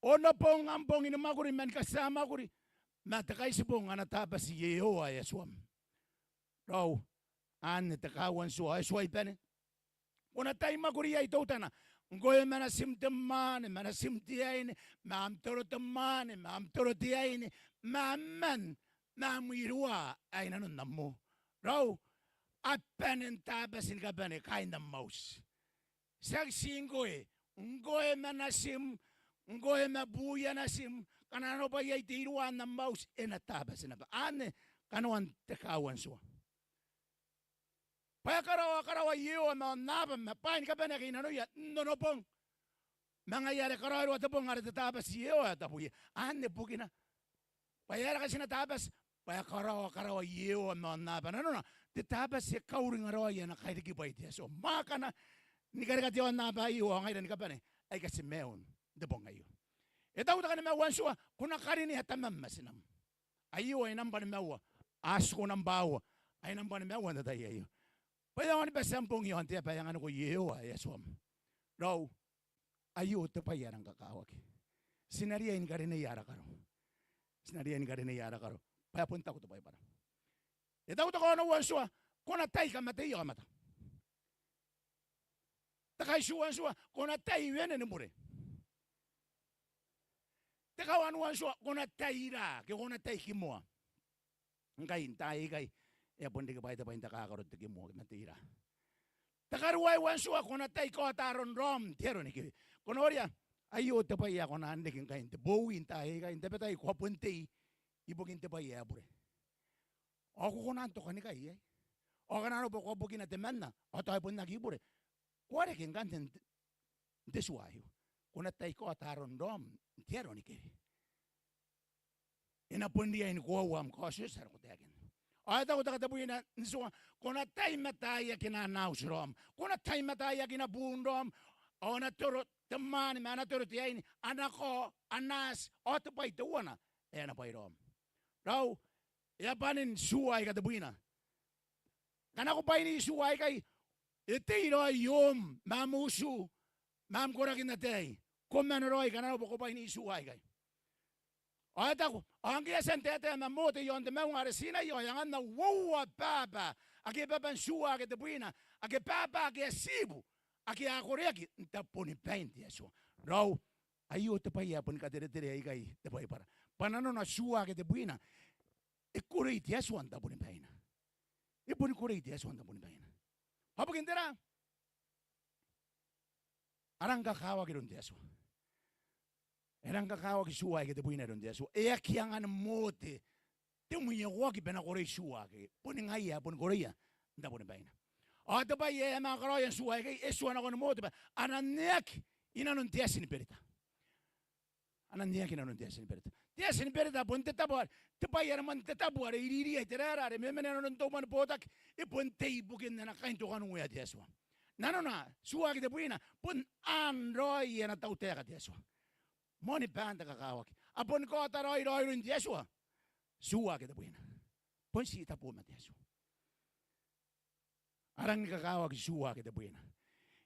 Onobong am bong ni mwakuri ma ni katia mwakuri, ma te kaitibong ana Tabati Iehova ae Atuam. Raou, anne te kaaua n tua, e tuai bane. Ko na tai mwakuri iai teutana. Ngkoe ma natim te mwaane, ma natim te aine, ma am toro te mwaane, ma am toro te aine, ma am man, ma am iruwa ae i nanon am moo. Raou, a bane n Tabati ni kabane kaain am auti. Tiaki ti ngkoe, ngkoe ma natim, ngkoe ma buia natim, ngkana nanona bwa iai te iruwa n am auti, e na Tabati naba. Anne kanoan te kaaua n tua. Bwa e karaoa, karaoa Iehova ma aonnaba ma bwaai ni kabane ake i nanoia n onobong. Ma ngaia are e karaoiroa te bong are te Tabati Iehova ae tabuia. Anne bukina. Bwa e aera ngkai ti na Tabati? Bwa e karaoa, karaoa Iehova ma aonnaba. Nanona, te Tabati e kauringa raoi ana kairikibwai te Atua. Mwaakana ni karika te aonnaba aio ao ngaira ni kabane aika ti maiu n te bong aio. E taku te kanimaua n tua, ko na karinea tamam ma tinam. Aio ai nambwa nimaua. A tiku nambwa aua. Ai nambwa nimaua n te tai aio. Bwa e aonga ni bati am bong i aon te aba ae anganiko Iehova ae Atuam. Raou, aio te bwai ae rang kakawaki. Ti na riai ni karineia ara karo. Ti na riai ni karineia ara karo. Bwa e bon taku te Baibara. E taku te kaonoua n tua, ko na tai kamateia aomata. Te kaitiua n tua, ko na tai wene ni bure. Te kawanua n tua, ko na tai ira, ke ko na tai kimoa. Ngkai n taai aikai e a bon riki bwaai te bwai n takakaro te kimoa ke ma te ira. Te karuaiwa n tua, ko na tai kaota aron raom n te aro ni kewe. Ko noria, aio te bwai ae kona n reke ngkai n te bowi n taai aikai, n tabetai ko a bon tei ibukin te bwai ae bure. Ao ko kona n tokanikai iai. Ao ngkana arona bwa ko a bukina temanna ao tao e bon aki bure, ko a reke ngkanne n te, n te tua aio. Ko na tai kaota aron raom n te aro ni kewe. E na bon riai ni koaua am kaotioti are ko taekinna. Ao e taku te katebwina n tua, ko na tai mataiakina ana auti raom. Ko na tai mataiakina buun raom. Ao a na toro te mwaane ma a na toro te aine, a na kao, a na ati, ao te bwai teuana ae a na bwai raom. Raou, e a bane n tua aika tebwina. Ngkana ko bwaini tua aikai, e tei raoi oom ma am utu ma am koraki n ataei. Ko mano raoi ngkana arona bwa ko bwaini tua aikai. Ao e taku, ao ngke e a tia n taetae ma Mote i aon te maunga are Tinai, ao e anganna uoua baba ake baba n tua ake tebwina, ake baba ake a tibu, ake a koreaki n tabonibain te Atua. Raou, aio te bwai ae boni kateretere aikai te Baibara. Bwa nanona tua ake tebwina e korei te Atua n tabonibaina. E boni korei te Atua n tabonibaina. Ao bukin tera? A rang kakawaki iroun te Atua. E rang kakawaki tua aike tebwina iroun te Atua. E aki angan Mote te mwiakoaki bwa e na korei tua ake boni ngaia ae boni koreia n tabonibaina. Ao te bwai ae e a manga karaoia n tua aikai, e tua nakon Mote bwa a na neaki i nanon te Ati ni Berita. A na neaki i nanon te Ati ni Berita. Te Ati ni Berita bon te tabo are, te bwai are man te tabo are iriiri iai te raera are memena i nanon te umwa ni botaki, e bon tei ibukin ana kaintokanuea te Atua. Nanona tua ake tebwina bon aan raoi ana tautaeka te Atua. Moani baan te kakawaki. a boni kaota raoi raoiroin te Atua. Tua ake tebwina. Bon ti tabo ma te Atua. A rangi ni kakawaki tua ake tebwina.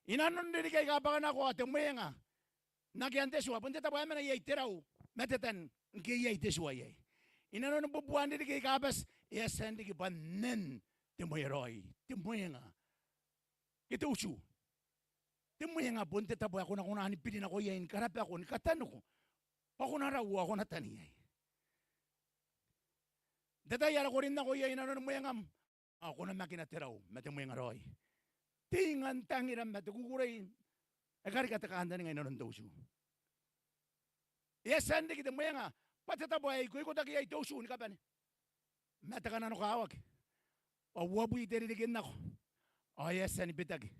I nanon ririki aika bwakanako ao te mwenga n akean te tua, bon te tabo ae mena iai te rau ma te tan ngke iai te tua iai. I nanoni bubuan ririki aika bati, e a tia n riki bwa nen te mweeraoi, te mwenga ke te utu. Te mwenga bon te tabo ae ko na kona ni birinako iai ni karabako, ni kataniko, bwa ko na rau ao ko na tan iai. N te tai are ko rin nako iai i nanoni mwengam, ao ko namakina te rau ma te mwenga raoi. Te inga n tangira ma te kukurei ae karika te kantaninga i nanon te utu. E a tia n riki te mwenga bwa te tabo ae ikoikotaki iai te utu ni kabane ma te kananokawaki, bwa uabwi te ririki n nako ao e a tia ni bitaki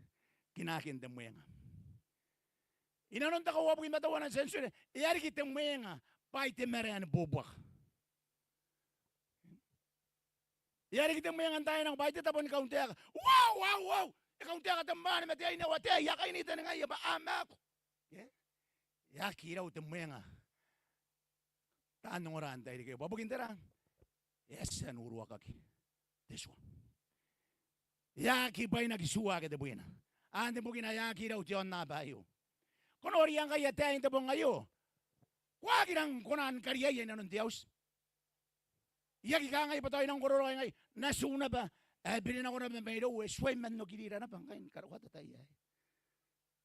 kinaakin te mwenga. I nanon te kauabwi ma teuana n tienture, e a riki te mwenga bwa ai te marae ni buakaka. E a riki te mwenga n taai nako bwa ai te tabo ni kauntaeka. Uau, uau, uau! E kauntaeka te mwaane ma te aine, ao ataei a kainitaningaia bwa a maaku. Ke? E aki rau te mwenga taan ongora n tairiki aio. Bwa bukin tera? E a tia n uruakaki te tua. E aki bwainaki tua ake tebwina. Anne bukina e aki rau te aonnaba aio. Ko noria ngkai ataei n te bong aio, ko aki rang kona ni kariaia i nanon te auti. I aki kangai bwa tao I nang kororaoi ngai, natiu naba ae birinako naba mairou, e tuai man okirira naba ngkai ni karokoa te tai aei.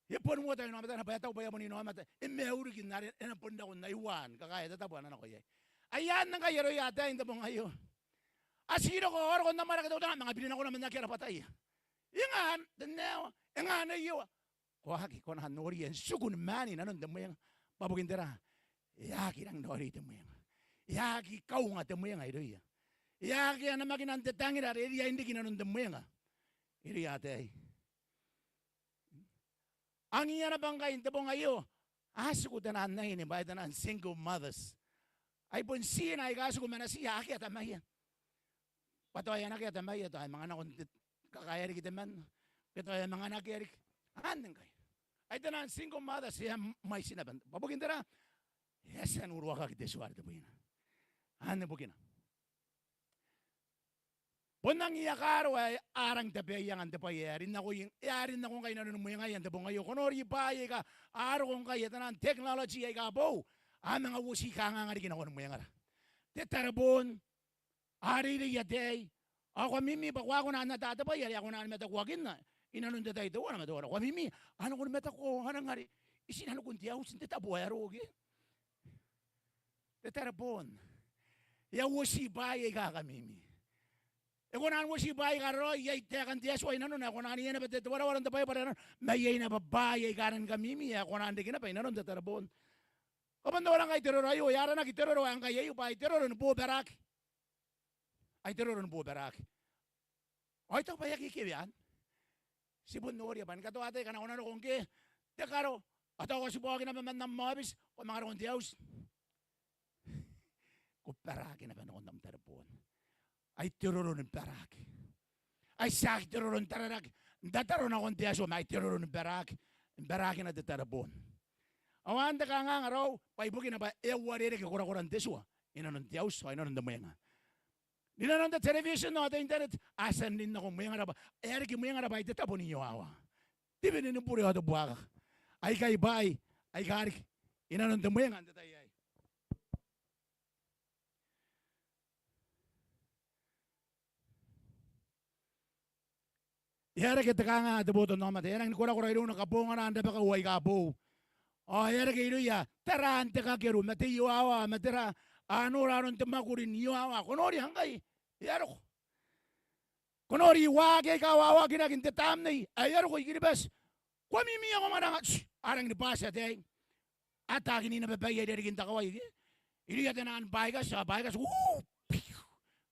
E bon uota inaomatana bwa e taku bwa e a bon inaomata, e maiu riki n are e na bon rako n ai uaa ni kakaea te tabo ae na nako iai. Ai anne ngkai aroia ataei n te bong aio. A tii roko ao roko n amwarake teutana, a manga birinako naba n akea rabwataia. Inga te naewa, e nga aneia. Ko aki kona n noria n tiku ni maan i nanon te mwenga. Bwa bukin tera? E aki rang raoiroi te mwenga. E aki kaunga te mwenga irouia. E aki a namakinan te tangira are e riai n riki i nanon te mwenga irouia ataei. Angiia naba ngkai n te bong aio, a tiku taian aine bwa ai taian single mothers. Ai bon tina aika tiku ma natiia, akea tamaia. Bwa tao e a nakea tamaia, tao e manga nako n te kakaea riki temanna, ke tao e a manga nakea riki. Anne ngkai. Ai taian single mothers, e a mwaiti naba. Bwa bukin tera? E a tia n uruakaki te tua are tebwina. Anne bukina. Bon angiia kaaro ae a rang tabeaianga n te bwai ae a rin nako, e a rin nako ngkai i nanoni mwengaia n te bong aio. Ko nori bwaai aika a roko ngkai, e taian technology aika boou, a manga uoti kanganga riki nakoni mwengara. Te tareboon, a reirei ataei, ao ko a mimi bwa ko a kona n ata te bwai are a kona ni matakuakinna i nanon te tai teuana ma teuana. Ko a mimi, a nako ni mataku ao a nang are i tinanikun te auti n te tabo ae roko. Te tareboon. E a uoti bwaai aika kamimi. E kona n uoti bwaai aika raraoi, iai taekan te Atua i nanona ae kona n iai naba te warawara n te Baibara i nanona, ma iai naba bwaai aika rangi ni kamimi ae kona n reke naba i nanon te tareboon. Ko bon nora ngkai te roro aio, e aranaki te roro ae ngkai aio bwa ai te roro ni bobaraki. Ai te roro ni bobaraki. Ao I taku bwa e aki kewe anne. Ti bon noria bwa ni katoa ataei ngkana ko na roko ngke te karo, ao tao ko a tibwaaki naba man am aobiti, ko a manga roko n te auti. Ko baraaki naba nakon am tareboon. Ai te roro ni baraaki. Ai tiaki te roro n tararaki n tataro nakon te Atua, ma ai te roro ni baraaki, ni baraakina te tareboon. Ao anne te kanganga raou bwa ibukina bwa e a uarereke korakoran te tua i nanon te auti ao i nanon te mwenga. Rinanon te television ao te internet, a tia n rin nako mwengara bwa e a riki mwengara bwa ai te tabo n iowawa. Te wene ni bure ao te buakaka. Aikai bwaai aika riki i nanon te mwenga n te tai aei. E a reke te kanganga te botannaomata, e a rangi ni korakora irouna kabonganaan rabakau aika boou. Ao e a reke irouia taraan te kakeru ma te iowawa ma tera, a nora aron te mwakuri n iowawa. Ko noria ngkai e a roko. Ko nori waaki aika wawakinaki n te tamnei ae e a roko i Kiribati. Ko a mimi ao ko mwananga, tss, a rangi ni bati ataei. A taakini naba baia i rarikin te kawai ke. Irouia taian bwaai aika ti, ao bwaai aika ti, uu, piu.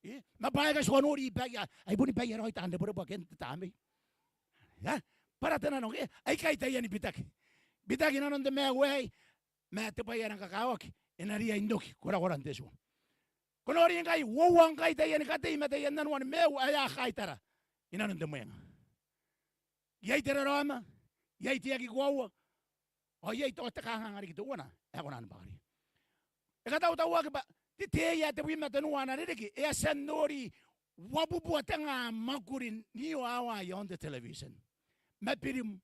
E, ma bwaai aika ti ko a nori baia, ai boni baia raoi taan rebwerebwe ake n te tamnei. E a bwara te nano ke, aikai taiani bitaki. Bitaki i nanon te maiu aei, ma te bwai ae rang kakawaki, e na riai n oki korakoran te tua. Ko nori ngkai, uoua ngkai taiani katei ma taian nanoani maiu ae a kaitara i nanon te mwenga. Iai te raraoma, iai te aki koaua, ao iai tao te kanganga riki teuana ae kona ni bwakaria. E katautauaki bwa te tei ae tebwi ma tenua ana ririki e a tia n nori uabubua tenga mwakuri n iowawa iaon te television ma birim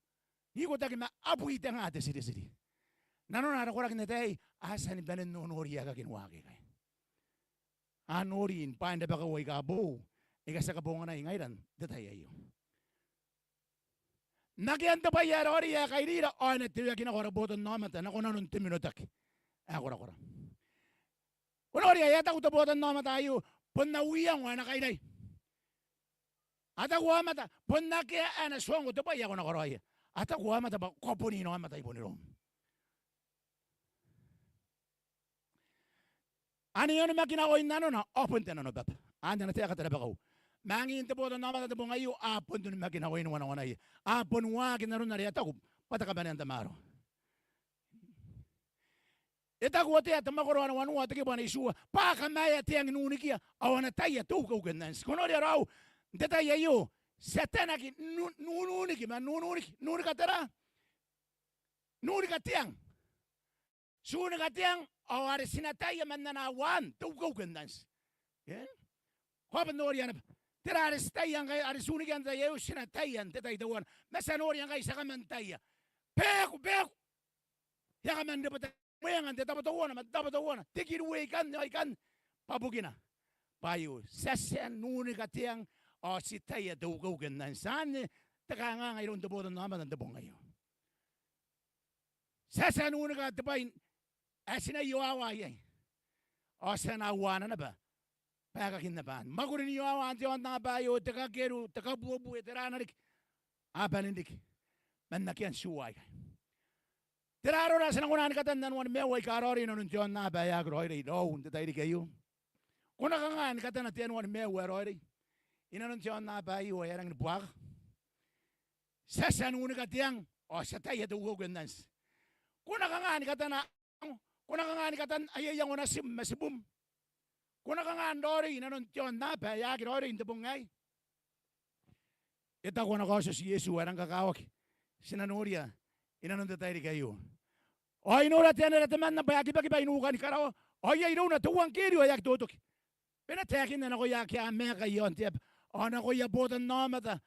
n ikotaki ma abwi tenga te tiritiri. Nanona ara koraki n te tai aei a tia ni bane n nonori aekakin waaki aikai. A nori ni bwain rabakau aika boou aika ti a kabonganai ngaira n te tai aio. N akean te bwai ae raoiroi ae kairira ao e na teuaki nako ara botannaomata nako nanon te minotaki ae korakora. Ko noria, e a taku te botannaomata aio bon au iango ae na kairai. A taku aomata bon akea ae na tuangko te bwai ae ko na karaoia. A taku aomata bwa ko a bon inaomata i bon iroum. Ane e onimakina oin nanona ao bon te nanobaba. Anne ana taeka te rabakau. Ma angin te botannaomata n te bong aio a bon onimakina oin wanawanaia. A bon waaki nanon are e a taku bwa te kabanea n tamaroa. E taku Otea te mwakoro ana wanua te kibu ae itiua bwa a kamaea te ang n unikia ao a na taia te ukeuke n anti. Ko noria raou, n te tai aio ti a tanaki n nu- n ununiki ma n ununiki, n unika tera? N unika te ang. Ti unika te ang ao are ti na taia man ana uaan te ukeuke n anti. Ko a bon noria naba tera are ti taia ngkai, are ti unikia n te tai aio, ti na taia n te tai teuana. Ma ti a noria ngkai ti a kaman taia. Beku, beku. E a kaman rebweta mwenga n te tabo teuana ma te tabo teuana, te kiru ikanne ao ikanne. Bwa bukina bwa aio ti a tia n unika te ang ao ti taia te ukeuke n anti. Anne te kanganga iroun te botannaomata n te bong aio. Ti a tia n unika te bwai ae ti na iowawa iai ao ti a na uaana naba bwa aekakin naba anne. Mwakuri n iowawa n te aonnaba aio, te kakeru, te kabuebue, tera riki, a bane n riki man akean tiua aikai. Tera arora ae ti na kona ni katan n anuan maiu aika raoiroi inanon te aonnaba ae aki raoiroi? Raou, n te tairiki aio ko na kanga ni katana te anuan maiu ae raoiroi inanon te aonnaba aio ae e a rangi ni buakaka? Ti a tia n unika te ang ao ti a taia te ukeuke n anti. Ko na kanga ni katana, ko na kanga ni katan aia iango natim ma tibum? Ko na kanga n raoiroi inanon te aonnaba ae aki raoiroi n te bong aei? E taku ana Kaotioti Iesu ae rang kakawaki ti na noria inanon te tairiki aio: Ao I nora te anera temanna bwa e a kibakiba i nukan karawa, ao iai irouna te euangkerio ae aki totoki. E na taekinna nakoia ake a maeka i aon te aba ao nakoia botannaomata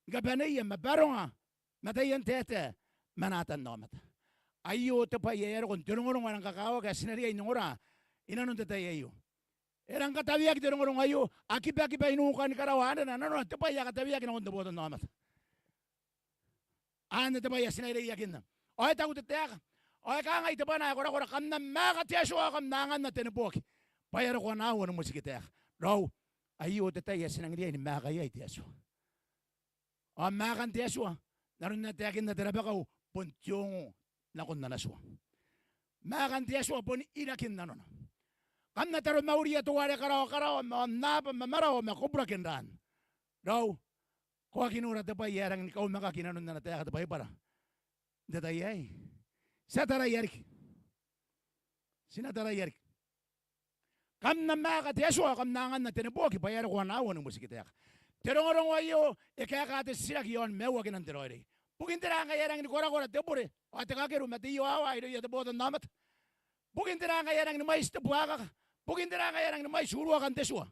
ni kabaneia ma baronga ma taian taetae ma natannaomata. Aio te bwai ae e a roko n te rongorongo ae rang kakawaki ae ti na riai n ongora inanon te tai aio. E rang kataweaki te rongorongo aio, a kibakiba i nukan karawa. Anne nanona te bwai ae kataweaki nakon te botannaomata. Anne te bwai ae ti na reiakinna. Ao e taku te taeka, ao e kangai te bwana ae korakora: Kam na maaka te Atua ao kam na anganna te neboaki, bwa e a roko ana aoa ni motikitaeka. Raou, aio te tai ae ti nangi riai ni maaka iai te Atua. Ao maakan te Atua n aron ae taekinna te rabakau bon te ongo nakon ana tua. Maakan te Atua bon irakin nanona. Kam na taromauria teuare karaokaraoa ma aonnaba ma marawa ma koburaki n raana. Raou, ko aki nora te bwai ae rangi ni kaumakaki inanon ana taeka te Baibara n te tai aei? Ti a taraia riki. Ti na taraia riki. Kam na maaka te Atua ao kam na anganna te neboaki, bwa e a roko ana aoa ni motikitaeka. Te rongorongo aio e kaeka te titiraki iaon maiuakinan te raoiroi. Bukin tera ngkai e rangi ni korakora te bure ao te kakeru ma te iowawa irouia te botannaomata? Bukin tera ngkai e rangi ni mwaiti te buakaka? Bukin tera ngkai e rangi ni mwaiti uruakan te tua?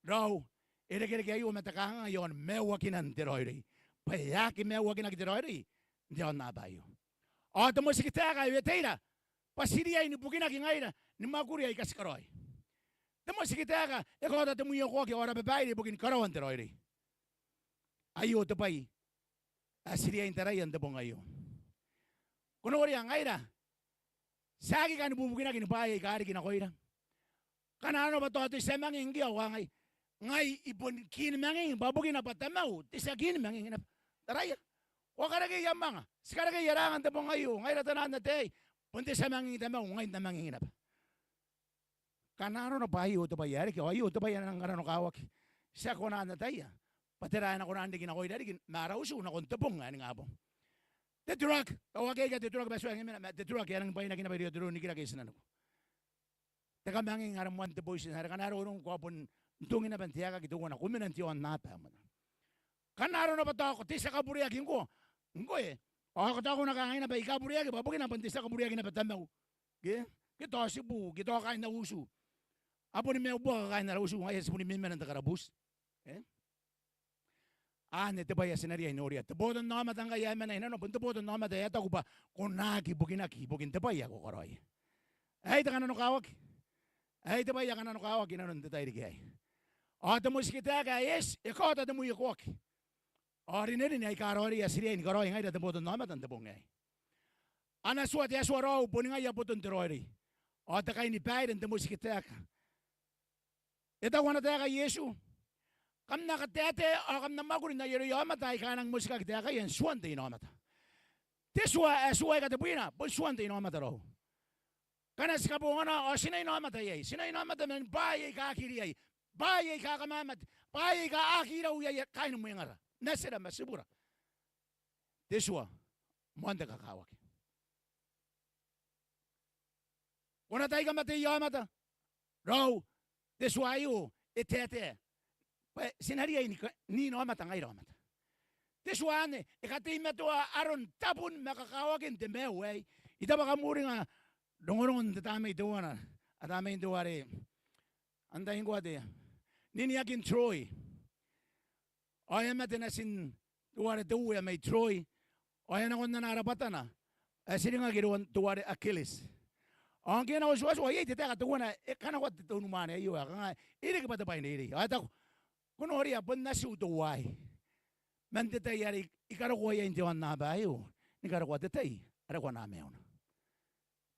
Raou, e rekereke aio ma te kanganga iaon maiuakinan te raoiroi, bwa e aki maiuakinaki te raoiroi n te aonnaba aio. Ao te motikitaeka e weteira bwa ti riai ni bukinaki ngaira ni mwakuri aika ti karaoi. Te motikitaeka e kaota te mwiokoaki ao ara babaire ibukin karaoan te raoiroi. Aio te bwai ae ti riai n taraia n te bong aio. Ko noria ngaira, ti aki kani bubukinaki ni bwaai aika riki nakoira. Ngkana arona bwa tao te tia manging ngke ao kangai, ngai I bon kini manging, bwa bukina bwa tamau te tia kini manging naba. Taraia, ko a karekea manga, ti karekea ranga n te bong aio, ngaira taan ataei, bon te tia manging tamau, ngai N na manging naba. Ngkana arona bwa aio te bwai ae riki ao aio te bwai ae nang karanokawaki, ti aki kona n ataia bwa tera ae na kona n riki nakoira riki ma ara utu nakon te bong ae ningabong. Te drug, ao akea ikai te drug bwa ti a nang mena ma te drug ae nang bwainaki naba irouia te roro n rikirake i tinaniku. Te kamanging ara moan te boitin are ngkana e roko iroum ko a bon tungi naba n te aekaki teuana, ko mena n te aonnaba ae moan. Ngkana arona bwa tao ko te tia kabureaki ngkoa, ngkoe, ao ko tao ko na kangai naba, I kabureaki bwa bukina bon te tia kabureaki naba tamau. Ke? ke tao tibu, ke tao kaain au utu. A boni maiu buaka kaain ara utu, ngaia ti boni memena n te karabuti. E? Anne te bwai ae ti na riai n noria. Te botannaomata ngkai ae mena i nano, bon te botannaomata ae taku bwa ko na aki bukinaki ibukin te bwai ae ko karaoia. Aei te kananokawaki. Aei te bwai ae kananokawaki i nanon te tairiki aei. Ao te motikitaeka ae eti, e kaota te mwiakoaki. Ao rinerine aika raoiroi ae ti riai ni karaoi ngaira te botannaomata n te bong aei. Ana tua te Atua raou, boni ngaia boton te raoiroi. Ao te kainibaire n te motikitaeka. E taku ana taeka Iesu: Kam na kataetae ao kam na mwakuri n ai aroia aomata aika a nang motikaki taekaia n tuan te inaomata. Te tua ae tua aika tebwina bon tuan te inaomata raou. Ngkana ti kabongana ao ti na inaomata iai, ti na inaomata man bwaai aika aki riai, bwaai aika kamamate, bwaai aika aki rau iai kaain mwengara, natira ma tibura. Te tua, moan te kakawaki. Ko na tai kamateia aomata raou, te tua aio e taetae bwa ti na riai ni ka-, n inaomata ngaira aomata. Te tua anne e kateimatoa aron tabun ma kakawakin te maiu aei. I taku bwa kam uringa rongorongon te tamnei teuana, a tamnei teuare, antai ngkoa te, Niniakin Troy. Ao e a mate natin teuare te uea mai Troy. Ao e a nakon ana rabwatana ae tiringaki iroun teuare Achilles. Ao ngke e na otioti ao iai te taeka teuana ae kanakoa te unimwaane aio ae kangai, e riki bwa te bwai n reirei. Ao e taku, ko noria, bon natiu teuaei. Man te tai are I karokoa iai n te aonnaba aio ni karokoa te tai are ko anaa maiuna.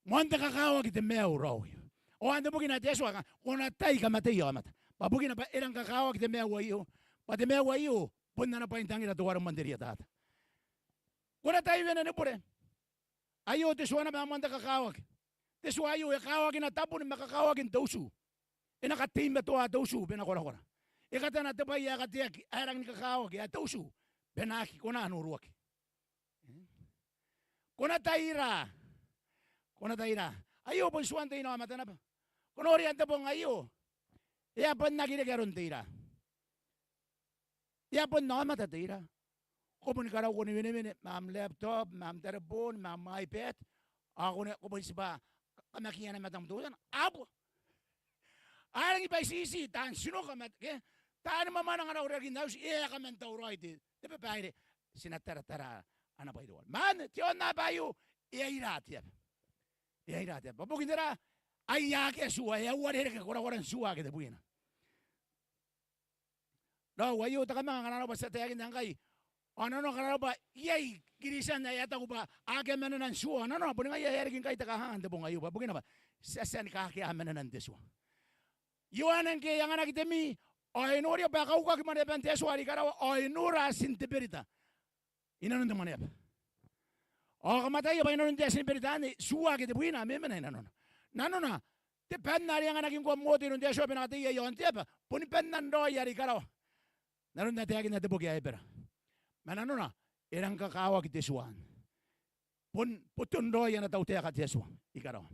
Moan te kakawaki te maiu raou. Ao anne bukina te Atua e kangai, ko na tai kamateia aomata. Bwa bukina bwa e rang kakawaki te maiu aio. Bwa te maiu aio bon ana bwaintangira teuare moan te rietata. Ko na tai wene ni bure. Aio te tua naba ae moan te kakawaki. Te tua aio e kawakina tabun ma kakawakin te utu. E na kateimatoa te utu bwa e na korakora. E katana te bwai ae kateaki ae rangi ni kakawaki ae te utu bwa e na aki kona n uruaki. Ko na tai ira. Ko na tai ira. Aio bon tuan te inaomata naba. Ko noria n te bong aio e a bon aki reke aron te ira. E a bon aomata te ira. Ko boni karaua ni wenewene ma am laptop, ma am tareboon, ma am iPad. Ao ko ne, ko bon tibwa kamakiia ana mata am teutana. A bua. A rangi bwa itiiti taan tinoka ma, ke, taani mwamwananga rau rarikin auti, e a kaman tauraoi te, te babaire. Ti na taratara ana bwai teuana. Ma anne, te aonnaba aio e a ira te aba. E a ira te aba. Bwa bukin tera? Ai akea tua, e a uarereke korakoran tua ake tebwina. Raou, aio te kamanga ngkana arona bwa ti a taekinna ngkai. Ao nanona ngkana arona bwa iai Kiritian ae a taku bwa akea manenan tua, ao nanona boni ngaia ae riki ngkai te kanganga n te bong aio, bwa bukina bwa ti a tia ni kakea manenan te tua. Ioane ngke e anganaki te mi, ao e noria bwa e kaukaki mwaneaban te Atua are i karawa, ao e nora atin te berita i nanon te mwaneaba. Ao kam ataia bwa i nanon te atin berita anne tua ake tebwina a memena i nanona. Nanona, te banna are e anganaki ngkoa Mote iroun te Atua bwa e na kateia i aon te aba, boni bannan raoi are i karawa. N aron ae taekinna te boki ae Ebera. Ma nanona, e rang kakawaki te tua anne. Bon boton raoi ana tautaeka te Atua i karawa.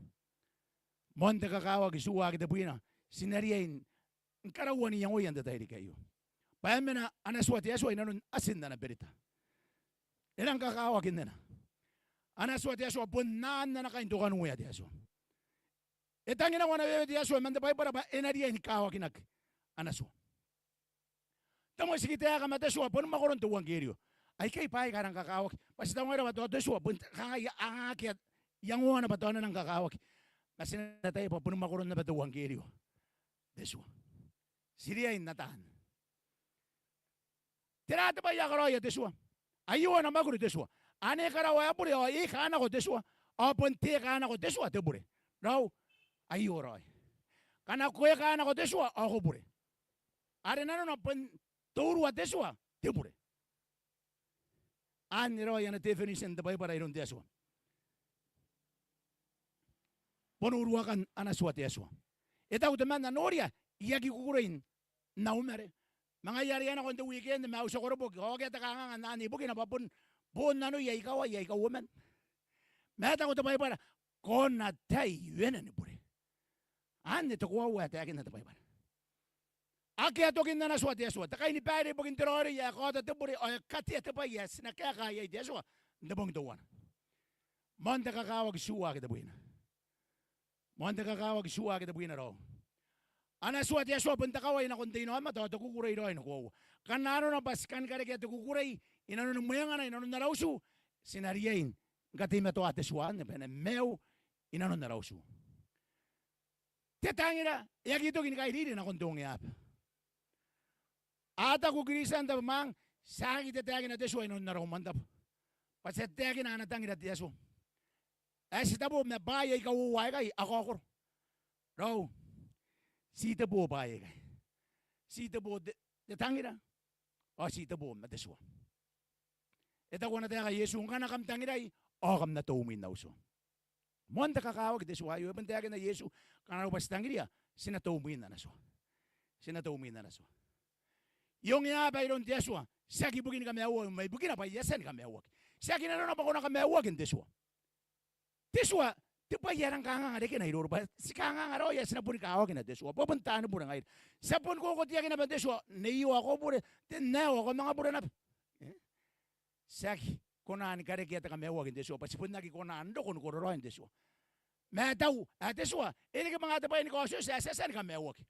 Moan te kakawaki tua ake tebwina, ti na riai n karaua n iangoia n te tairiki aio. Bwa e mena ana tua te Atua i nanon atin ana berita. E rang kakawaki nnena. Ana tua te Atua bon anne ana kaintokanuea te Atua. E tangi nako ana wewe te Atua man te Baibara bwa e na riai ni kawakinaki ana tua. Te motikitaeka ma te tua boni mwakoron te euangkerio. Aikai bwaai aika rang kakawaki. Bwa ti taku ngaira bwa tao te tua bon kangai, a aki iangoana bwa tao e na rang kakawaki. Ma ti na ataia bwa boni mwakoron naba te euangkerio te tua. Ti riai n ata anne. Tera te bwai ae karaoia te tua? Aio ana mwakuri te tua. Ane karawa ae bure ao e kanako te tua. Ao bon te kanako te tua te bure. Raou, aio raoi. Ngkana ko e kanako te tua ao ko bure. Are nanona bon te urua te tua te bure. Anne raoi ana definition te Baibara iroun te Atua. Bon uruakan ana tua te Atua. E taku temanna, noria, I aki kukurei n au mare. Ma ngaia are I a nako n te weekend ma au tia koroboki. Ao akea te kanganga n anne ibukina bwa bon, bon nanoia ikawai aika uoman. Ma e taku te Baibara, ko na tai wene ni bure. Anne te koaua ae taekinna te Baibara. Akea tokin ana tua te Atua. Te kainibaire ibukin te raoiroi ae kaota te bure ao e katea te bwai ae ti na kaeka iai te Atua n te bong teuana. Moan te kakawaki tua ake tebwina. Moan te kakawaki tua ake tebwina raou. Ana tua te Atua bon te kawai nakon te inaomata ao te kukurei raoi ni koaua. Ngkana arona bwa ti kan karekea te kukurei inanoni mwengana, inanon ara utu, ti na riai ni kateimatoa te tua anne bwa e na maiu inanon ara utu. Te tangira e aki toki ni kairiri nakon te ongeaba. A taku Kristian tabeman, tiaki tataekina te tua inanon ara umwantabu, bwa ti a tataekina ana tangira te Atua. Ae ti tabo ma bwaai aika uoua aikai a kaokoro. Raou, ti tabo bwaai aikai. Ti tabo te, te tangira, ao ti tabo ma te tua. E taku ana taeka Iesu, ngkana kam tangirai ao kam na toumwin au tua. Moan te kakawaki te tua aio. E bon taekinna Iesu, ngkana arona bwa ti tangiria, ti na toumwin ana tua. Ti na toumwin ana tua. E ongeaba iroun te Atua, tiaki ibukini kamaiuakim ma ibukina bwa I a tia ni kamaiuaki. Tiaki nanona bwa ko na kamaiuaki n te tua. Te tua, te bwai ae rang kanganga rekena iroura bwa ti kanganga raoi ae ti na boni kawakina te tua. Bwa bon taani bure ngaira. Ti a boni kokotiaki naba n te tua, nei ao ko bure, te n ae ao ko manga bure naba. E? Tiaki kona ni karekea te kamaiuaki n te tua, bwa ti bon aki kona n roko ni kororaoi n te tua. Ma e tau ae te tua e reke manga te bwai ni kaotioti ae ti a tia ni kamaiuaki.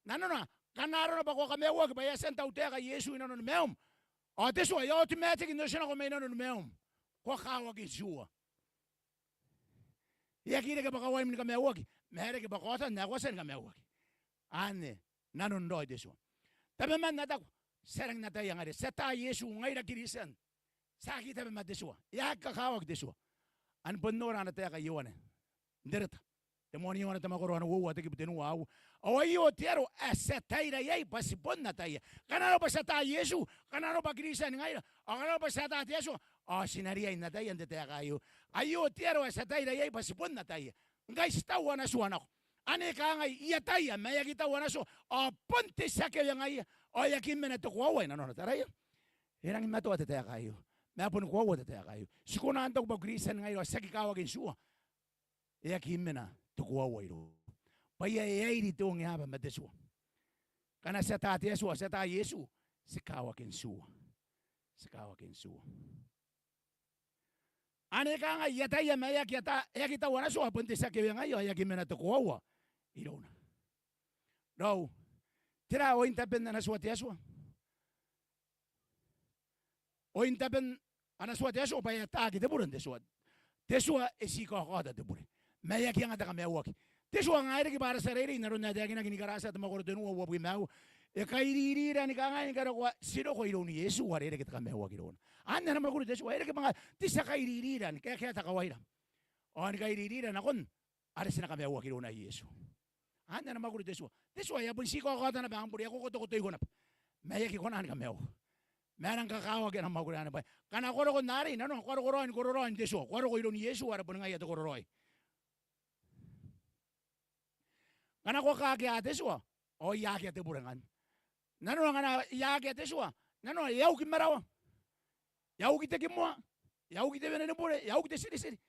Nanona, ngkana arona bwa ko a kamaiuaki bwa e a tia n tautaeka Iesu inanoni maium, ao te tua e a automatic n otinako mai nanoni maium. Ko a kawaki n tua. E aki reke bwa kawaim ni kamaiuaki, ma e reke bwa kaotan ae ko a tia ni kamaiuaki. Anne nanon raoi te tua. Tabeman a taku, ti a rangi n ataia ngaira, ti ata Iesu ngaira Kristian. Ti aki tabe ma te tua. E aki kakawaki te tua. Ao bon nora ana taeka Ioane n te reta, te moan Ioane, te mwakoro ae uoua, te kibu tenua, aua. Ao aio te aro ae ti ataira iai bwa ti bon ataia. Ngkana arona bwa ti ata Iesu, ngkana arona bwa Kristian ngaira, ao ngkana arona bwa ti ata te Atua, ao ti na riai n ataia n te taeka aio. Aio te aro ae ti ataira iai bwa ti bon ataia. Ngkai ti tau ana tua nako. Ane kangai, I ataia ma e aki tau ana tua, ao bon te tia kewe ngaia, ao e aki mena te koaua inanona. Taraia. E rangi matoa te taeka aio, ma e boni koaua te taeka aio. Ti kona n taku bwa Kristian ngaira ao ti aki kawaki n tua, e aki mena te koaua iroura. Bwa e airi te ongeaba ma te tua. Ngkana ti ata te Atua, ti ata Iesu, ti kawaki n tua. Ti kawaki n tua. Ane kangai, I ataia ma e aki ata, e aki tau ana tua, bon te tia kewe ngaia, ao e aki mena te koaua irouna. Raou, tera oin taben ana tua te Atua? Oin taben ana tua te Atua bwa e ataaki te bure n te tua. Te tua e tii kaokaota te bure, ma e aki anga te kamaiuaki. Te tua ngae e riki bwa ara tia reirei, n aron ae taekinaki ni Karatia te mwakoro tenua, uabwi ma aua. E kairirira ni kangai, ni karokoa ti roko iroun Iesu are e reke te kamaiuaki irouna. Anne ana mwakuri te tua, e reke manga te tia kairirira ni kaekaea te kawaira, ao ni kairirira nakon are ti na kamaiuaki irouna Iesu. Anne ana mwakuri te tua. Te tua e a bon tii kaokaota naba am bure, e a kokotokotoiko naba, ma e aki kona ni kamaiuaki. Ma e nang kakawaki ana mwakuri anne bwa ngkana ko roko n arei, nanona ko a roko raoi ni kororaoi n te tua, ko a roko iroun Iesu are boni ngaia te kororaoi. Ngkana ko a kakea te tua, ao I akea te bure ngkanne. Nanona ngkana I akea te tua, nanona e a uki marawa, e a uki te kimoa, e a uki te wene ni bure, e a uki te tiritiri.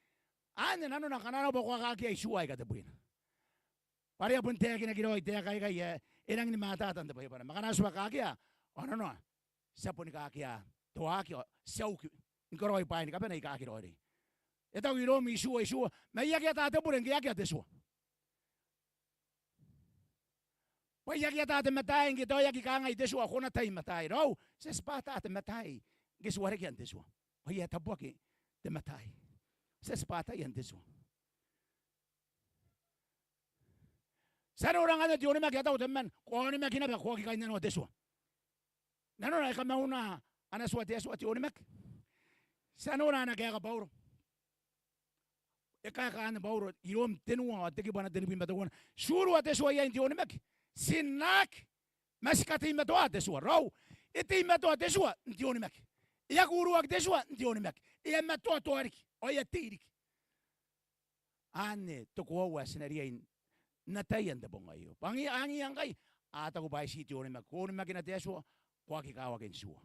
Anne nanona ngkana arona bwa ko a kakea tua aika tebwina. Bwa are e a bon taekinaki raoi taeka aikai ae e rangi ni mataata n te Baibara. Ma ngkana ti a kakea, ao nanona ti a boni kakea te waaki, ao ti a uki ni karaoi bwaai ni kabane aika aki raoiroi. E taku I-Rom itiua itiua, ma I aki ata te bure ngke e akea te tua. Bwa I aki ata te mataai ngke tao e aki kangai te tua, ko na tai mataai. Raou, ti a tibwa ata te mataai ngke ti warekia n te tua. Bwa e a tabuaki te mataai. Ti a tibwa ataia n te tua. Ti a nora ngkanne te onimaki, e a taku temanna, ko a onimaki naba, ko aki kainnanoa te tua. Nanona e kamauna ana tua te Atua te onimaki. Ti a nora ana kaeka Bauro. E kaeka anne Bauro, I-Rom tenua, te kibu ae tenibwi ma teuana. Ti urua te tua iai n te onimaki, ti na aki, ma ti kateimatoa te tua. Raou, e teimatoa te tua n te onimaki. E aki uruaki te tua n te onimaki. E a matoatoa riki, ao e a tei riki. Anne te koaua ae ti na riai n ataia n te bong aio. Bwa angiia, angiia ngkai a taku bwa ai ti te onimaki. Ko onimakina te Atua, ko aki kawaki n tua.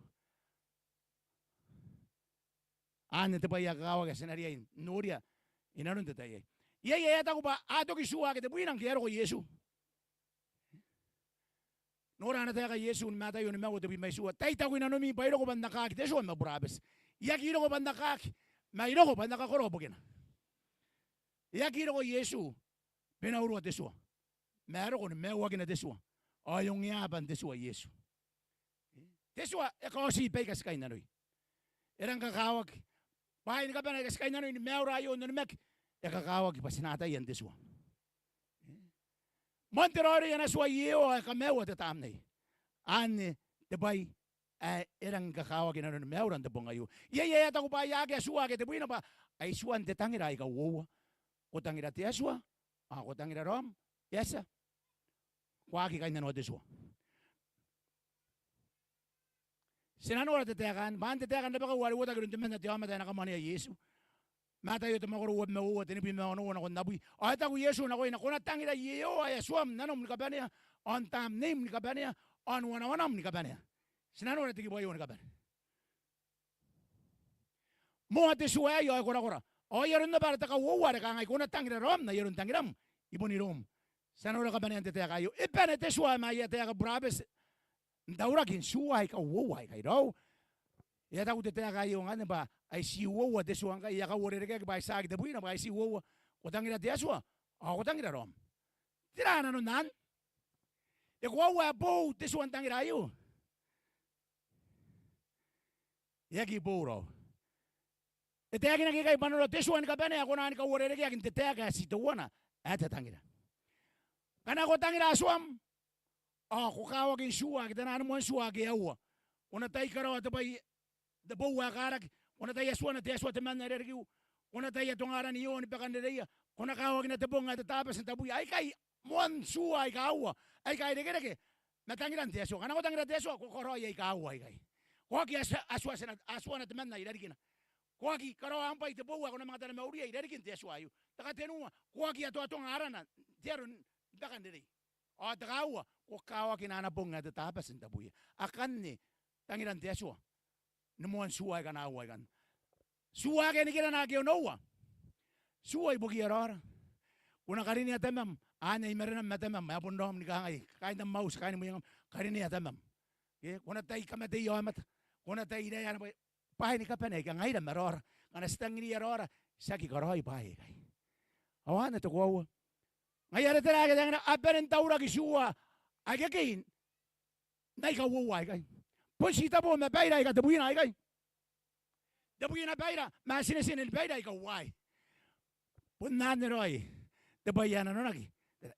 Anne te bwai ae kakawaki ae ti na riai n noria inanon te tai aei. Iai ae a taku bwa a toki tua ake tebwina ngke e a roko Iesu. Nora ana taeka Iesu ni Mataio nimaua, tebwi ma itiua. Tai taku i nanomi bwa I roko bwa N na kaaki te tua ma burabeti. I aki roko bwa N na kaaki, ma I roko bwa N na kakoroa bukina. E aki roko Iesu bwa e na urua te tua. Ma e roko ni maiuakina te tua ao e ongeaba n te tua Iesu. Te tua e kaoti baika ti kainnanoi. E rang kakawaki. Bwaai ni kabane aika ti kainnanoi ni maiura aio n onimaki e kakawaki bwa ti na ataia n te tua. Moan te raoiroi ana tua Iehova ao e kamaiua te Tamnei. Anne te bwai ae e rang kakawaki nanoni maiura n te bong aio. Iai ae a taku bwa e akea tua ake tebwina bwa ai tuan te tangira aika uoua. Ko tangira te Atua ao ko tangira raom. E a tia. Ko aki kainnanoa te tua. Ti na nora te taeka anne bwa n te taeka n rabakau are uotaki iroun temanna te aomata ae na kamwanea Iesu. Mataio te mwakoro uabwi ma uoua, tenibwi ma onoua nakon abwi. Ao e taku Iesu nakoina, ko na tangira Iehova ae Atuam n nanom ni kabanea, ao n tamneim ni kabanea, ao n wanawanam ni kabanea. Ti na nora te kibu aio ni kabane. Moa te tua aei ao e korakora. Ao ai aron naba are te kauoua are kangai, ko na tangira raom n ai aron tangiram i bon iroum. Ti a nora kabanean te taeka aio. E bane te tua ma aia taeka burabeti n taurakin tua aika uoua aikai. Raou, e a taku te taeka aio ngkanne bwa ai ti uoua te tua ngkai, e a kauarerekeaki bwa ai tiaki tebwina bwa ai ti uoua. Ko tangira te Atua ao ko tangira raom. Tera nanon anne? E koaua ae boou te tua n tangira aio? E aki boou raou. E taekinaki ikai bwa nanora te tua ni kabane ae kona ni kauarerekeaki n te taeka ae ti teuana ae te tangira. Ngkana ko tangira Atuam ao ko kawaki n tua ake teuana ni moan tua ake aua. Ko na tai karaoa te bwai, te bou ae karaki. Ko na tai atuana te Atua temanna i rarikiu. Ko na tai atonga aran Iehova ni bakanrereia. Ko na kawakina te bong ae te Tabati n tabui. Aikai moan tua aika aua aika irekereke ma tangiran te Atua. Ngkana ko tangira te Atua, ko karaoi aika aua aikai. Ko aki atua-, atuatena, atuana temanna i rarikina. Ko aki karaoa am bwai, te bou ae ko na manga taramauria i rarikin te Atua aio. Te katenua, ko aki atoatonga arana n te aro ni bakanrerei. Ao te kaaua, ko kawakina ana bong ae te Tabati n tabuia. Akanne tangiran te Atua ni moan tua aika aua aikanne. Tua ake a nikirana ake onoua. Tua ibukiia raora. Ko na karinea tamam, anne i marenam ma tamam, ae bon raom ni kangai, kaain am auti, kaain mwiangam, karinea tamam. Ke, ko na tai kamateia aomata, ko na tai iraea ana bwai, bwaai ni kabane aika ngaira ma raora. Ngkana ti tangiria raora, ti aki karaoi bwaai aikai. Ao anne te koaua. Ngaia are tera ae e taekina, a bane n tauraki tua akekei n aika uoua aikai. Bon titebo ma baira aika tebwina aikai. Tebwina baira, ma tinetine ni baira aika uaai. Bon anne raoi te bwai ae nanonaki.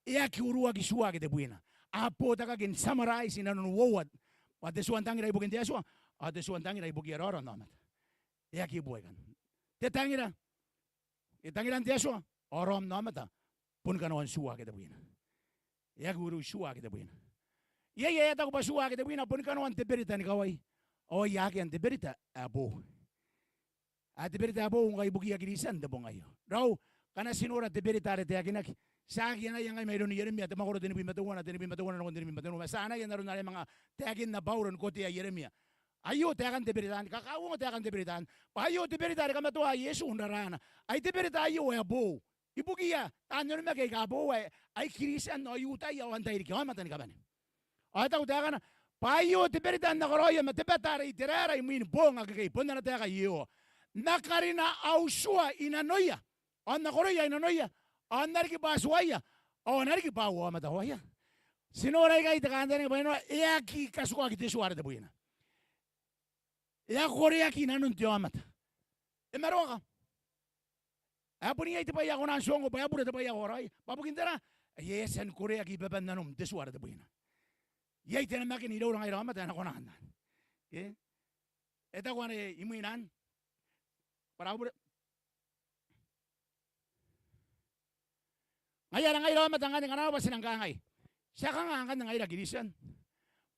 E aki uruaki tua ake tebwina. A botaki n summarize i nanon uoua. Bwa te tua n tangira ibukin te Atua, ao te tua n tangira ibukiia raora n aomata. E aki bua ikanne. Te tangira, e tangiran te Atua, ao raom n aomata boni kanoan tua ake tebwina. E aki urui tua ake tebwina. Iai ae a taku bwa tua ake tebwina boni kanoan te berita ni kawai. Ao ai akea n te berita ae boou. Ae te berita ae boou ngkai ibukiia Kiritian n te bong aio. Raou, ngkana ti nora te berita are taekinaki. Ti a aki anaia ngai mairoun Ieremia, te mwakoro tenibwi ma teuana, tenibwi ma teuana nakon tenibwi ma teuana. Ma ti a anaia n aron are manga taekinna Bauro ni kotea Ieremia. Aio taekan te berita anne, kakauongo taekan te berita anne. Bwa aio te berita are kamatoa Iesu n raraana. Ai te berita aio ae boou. Ibukiia taan onimaki aika boou ae, ai Kiritian ao Iutaia ao antai riki, aomata ni kabane. Ao e taku taekana, bwa aio te berita ae N na karaoia ma te bata are Iteraera imwin boong akekei, bon ana taeka Iehova. N na karina au tua i nanoia, ao N na koroia i nanoia, ao N na riki bwa tuaia, ao a na riki bwa au aomata. Ao aia, ti nora ikai te kantaninga bwa e nora, e aki katukaki te tua are tebwina. E a koreaki i nanon te aomata. E maroaka. Ae bon iai te bwai ae kona n tuangnga bwa e bure te bwai ae ko karaoia. Bwa bukin tera? Ae e a tia ni koreaki i baban nanom te tua are tebwina. Iai te namakin iroura ngaira aomata ae e na kona n anne. Ke? E taku anne imwin anne. Bwa ra bure. Ngaia are ngaira aomata ngkanne ngkana arona bwa ti nang kangai, ti a kanga ngkanne ngaira Kiritian?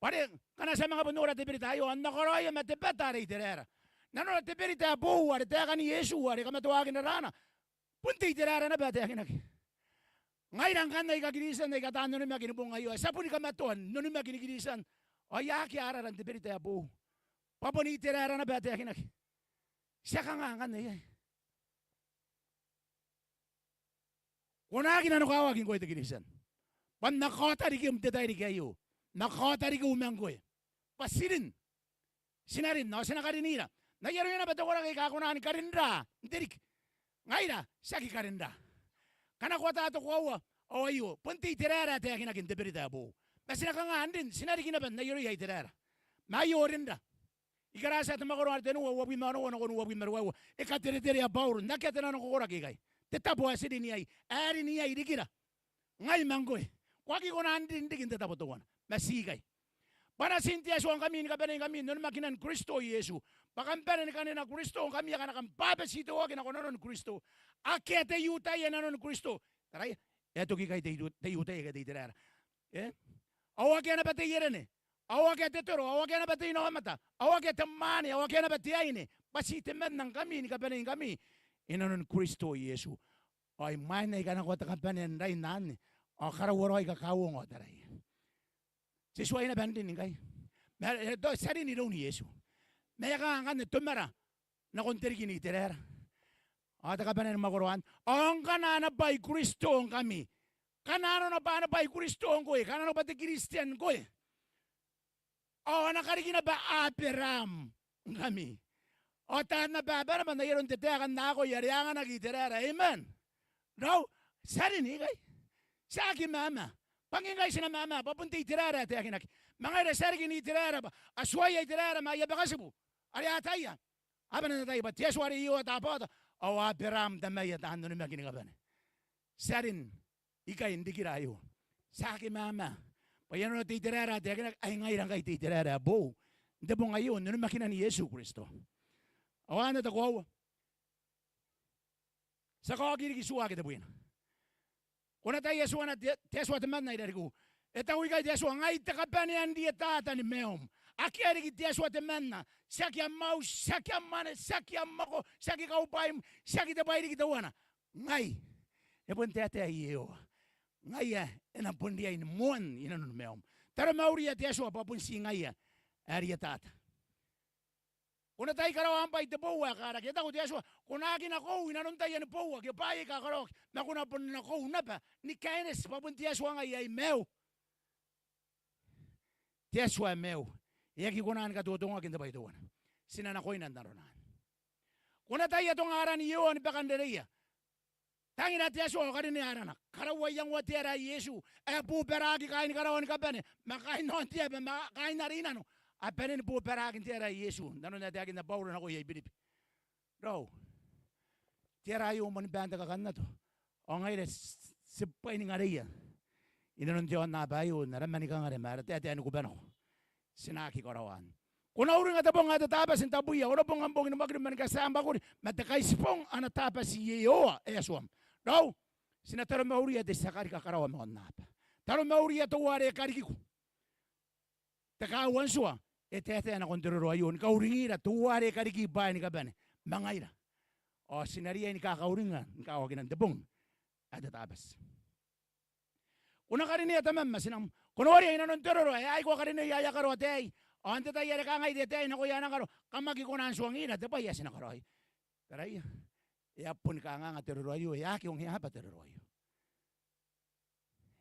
Bwa are ngkana ti a manga bon nora te berita aio, ao N na karaoia ma te bata are Iteraera. N na nora te berita ae boou are taekan Iesu are kamatoaki n raraana. Bon te Iteraera naba ae taekinaki. Ngaira ngkanne aika Kiritian aika taan onimaki ni bong aio, ae ti a boni kamatoa n onimaki ni Kiritian, ao ai akea arara n te berita ae boou. Bwa bon Iteraera naba ae taekinaki. Ti a kanga ngkanne iai? Ko na aki nanokawaki ngkoe te Kiritian. Bwa N na kaota rikim n te tairiki aio. N na kaota rikiu ma ngkoe. Bwa ti rin. Ti na rin, ao ti na karinira. N ai aroia naba te koraki aika a kona ni karinira n te riki. Ngaira, ti aki karinira. Ngkana ko ata te koaua, Ao aio bon te Iteraera ae taekinaki n te berita ae boou. Ma ti na kanga n rin? Ti na riki naba n aroia Iteraera. Ma aio rinra. I Karatia te mwakoro are tenua, uabwi ma onoua nakon uabwi ma ruaiwa. E katereterea Bauro n akea te nanokokoraki ikai. Te tabo ae ti rin iai, ae rin iai rikira, ngai ma ngkoe. Ko aki kona n rin riki n te tabo teuana. Ma ti ikai. Bwa natin te Atua ngkami ni kabaneingkami n onimakinan Kristo Iesu, bwa kam bane ni kanena Kristo ngkami akana kam bwabetitoaki nako nanoni Kristo. Akea te I-Iutaia i nanoni Kristo. Taraia, e a toki ikai te I-, te I-Iutaia ke te Iteraera. E? Ao akea naba te I-Erene, ao akea te toro, ao akea naba te inaomata, ao akea te mwaane, ao akea naba te aine, bwa ti temanna ngkami ni kabaneingkami i nanoni Kristo Iesu. Ao imwain ae I kanakoa te kabanea n rain anne, ao karaua raoi kakauongo ao taraia. Ti tuai naba n rin ngkai. Ma e, e, ti a rin iroun Iesu. Ma e a kanga ngkanne Tomara nakon te riki n Iteraera? Ao te kabanea ni mwakoro anne. Ao ngkana ana bwai Kristo ngkami, kananona bwa ana bwai Kristo ngkoe, kananona bwa te Kristian ngkoe, ao ana karikina bwa Aberaam ngkami, ao taan ababa naba n ai aron te taeka n akoi are anganaki Iteraera. Amen. Raou, ti a rin ikai. Ti aki mama. Bwa ngkai ti na mama bwa bon te Iteraera ae taekinaki. Ma ngaira ti a riki n Iteraera bwa a tuaia Iteraera ma aia bakatibu are a ataia. A bane n ataia bwa te Atua are Iehova Tabaota, ao Aberaam tamaia taan onimaki ni kabane. Ti a rin ikai n rikira aio. Ti aki mama. Bwa i nanona te Iteraera ae taekinaki, ai ngaira ngkai te Iteraera ae boou n te bong aio n onimakinan Iesu Kristo. Ao anne te koaua. Ti a kaoki riki Tuuake tebwina. Ko na ataia Atuana te, te Atua temanna i rarikiu. E taku ikai te Atua, ngai te kabanea n rietata ni maium. Akea riki te Atua temanna. Tiaki am auti, tiaki am mwane, tiaki am mwako, tiaki kaubwaim, tiaki te bwai riki teuana. Ngai. E bon taetae Iehova. Ngaia e na bon riai ni moan i nanoni maium. Taromauria te Atua bwa bon ti ngaia ae rietata. Ko na tai karaoa am bwai te boou ae karaki. E taku te Atua, ko na aki nakou i nanon taiani boou ake bwaai aika karaoaki, ma ko na bon nakou naba ni kaineti bwa bon te Atua ngai ae maiu. Te Atua ae maiu. E aki kona ni katotongaki n te bwai teuana. Ti na nakoina n arona. Ko na tai atonga aran Iehova ni baka n rereia. Tangira te Atua ao karinea arana. Karaua iangoa te ara ae Iesu ae bobaraki kaain karawa ni kabane ma kaain aon te aba ma kaain are i nano. A bane ni bobaraki n te ara ae Iesu, nanon ae taekinna Bauro nakoia I-Biribi. Raou, te ara aio moan baan te kakannato. Ao ngaira ti, ti bwaingareia i nanon te aonnaba aio n ara mani kangare ma ara taetae ni kubanako. Ti na aki karaoa anne. Ko na uringa te bong ae te Tabati n tabwiia, onobong am bong ni mwakirim ma ni katiaa mwakuri, ma te kaitibong ana Tabati Iehova ae Atuam. Raou, ti na taromauria te tia karika karawa ma aonnaba. Taromauria teuare e karikiku. Te kaaua n tua e taetae nakon te roro aio ni kauringira teuare e kariki bwaai ni kabane ma ngaira. Ao ti na riai ni kakauringa ni kawakinan te bong ae te Tabati. Ko na karinea tamam ma tinam. Ko noria i nanon te roro ae a aikoa karineia aia karo ataei. Ao n te tai are kangai te ataei nakoia ana karo, kam aki kona n tuangira te bwai ae ti na karaoi. Taraia, e a boni kanganga te roro aio, e aki ongeaba te roro aio.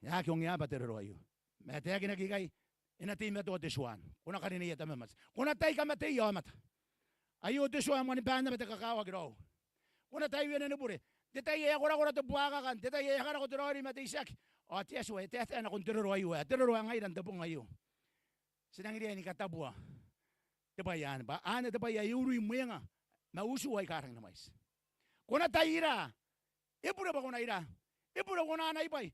E aki ongeaba te roro aio. Ma e taekinaki ikai, e na teimatoa te tua anne. Ko na karineia tamam ma ti-, ko na tai kamateia aomata. Aio te tua ae moan baan naba te kakawaki raou. Ko na tai wene ni bure. N te tai ae e a korakora te buakaka, n te tai ae e a karako te raoiroi ma te itiaki. Ao te Atua e taetae nakon te roro aio, ae te roro ae ngaira n te bong aio. Ti nangi riai ni katabua te bwai anne, bwa anne te bwai ae e urui mwenga ma utu aika rangi ni mwaiti. Ko na tai ira. E bure bwa ko na ira. E bure ko na anai bwai.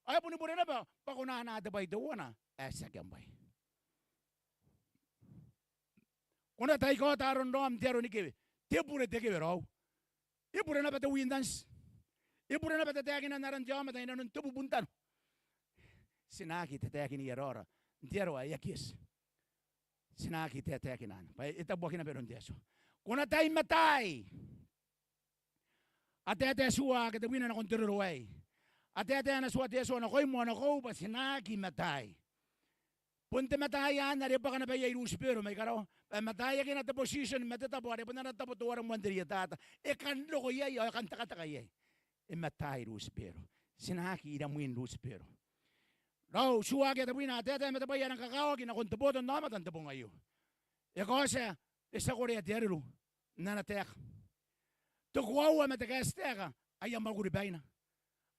Ao e boni bure naba bwa ko na anaa te bwai teuana ae tiaki am bwai. Ko na tai kaota aron raom n te aro ni kewe. Te bure te kewe raou. E bure naba te winanti. E bure naba te taekina n aran te aomata i nanon te bubuntano. Ti na aki tataekinia raora n te aro ae aki eti. Ti na aki tataekina anne bwa e tabuaki naba iroun te Atua. Ko na tai mataai. A taetae Tuuake tebwina nakon te roro aei. A taetae ana tua te Atua nakoim ao nakoiu bwa ti na aki mataai. Bon te mataai anne are e bwaka naba iai Rutibero mai karawa. Bwa e mataiakina te position ma te tabo are bon ana tabo teuare moan te rietata. E kan roko iai ao e kan tekateka iai. E mataai Rutibero. Ti na aki ira mwin Rutibero. Raou, Tuuake tebwina a taetae ma te bwai ae rang kakawaki nakon te botannaomata n te bong aio. E kaotia, e tia korea te ariro n ana taeka. Te koaua ma te kaetitaeka aia mwakuri baina.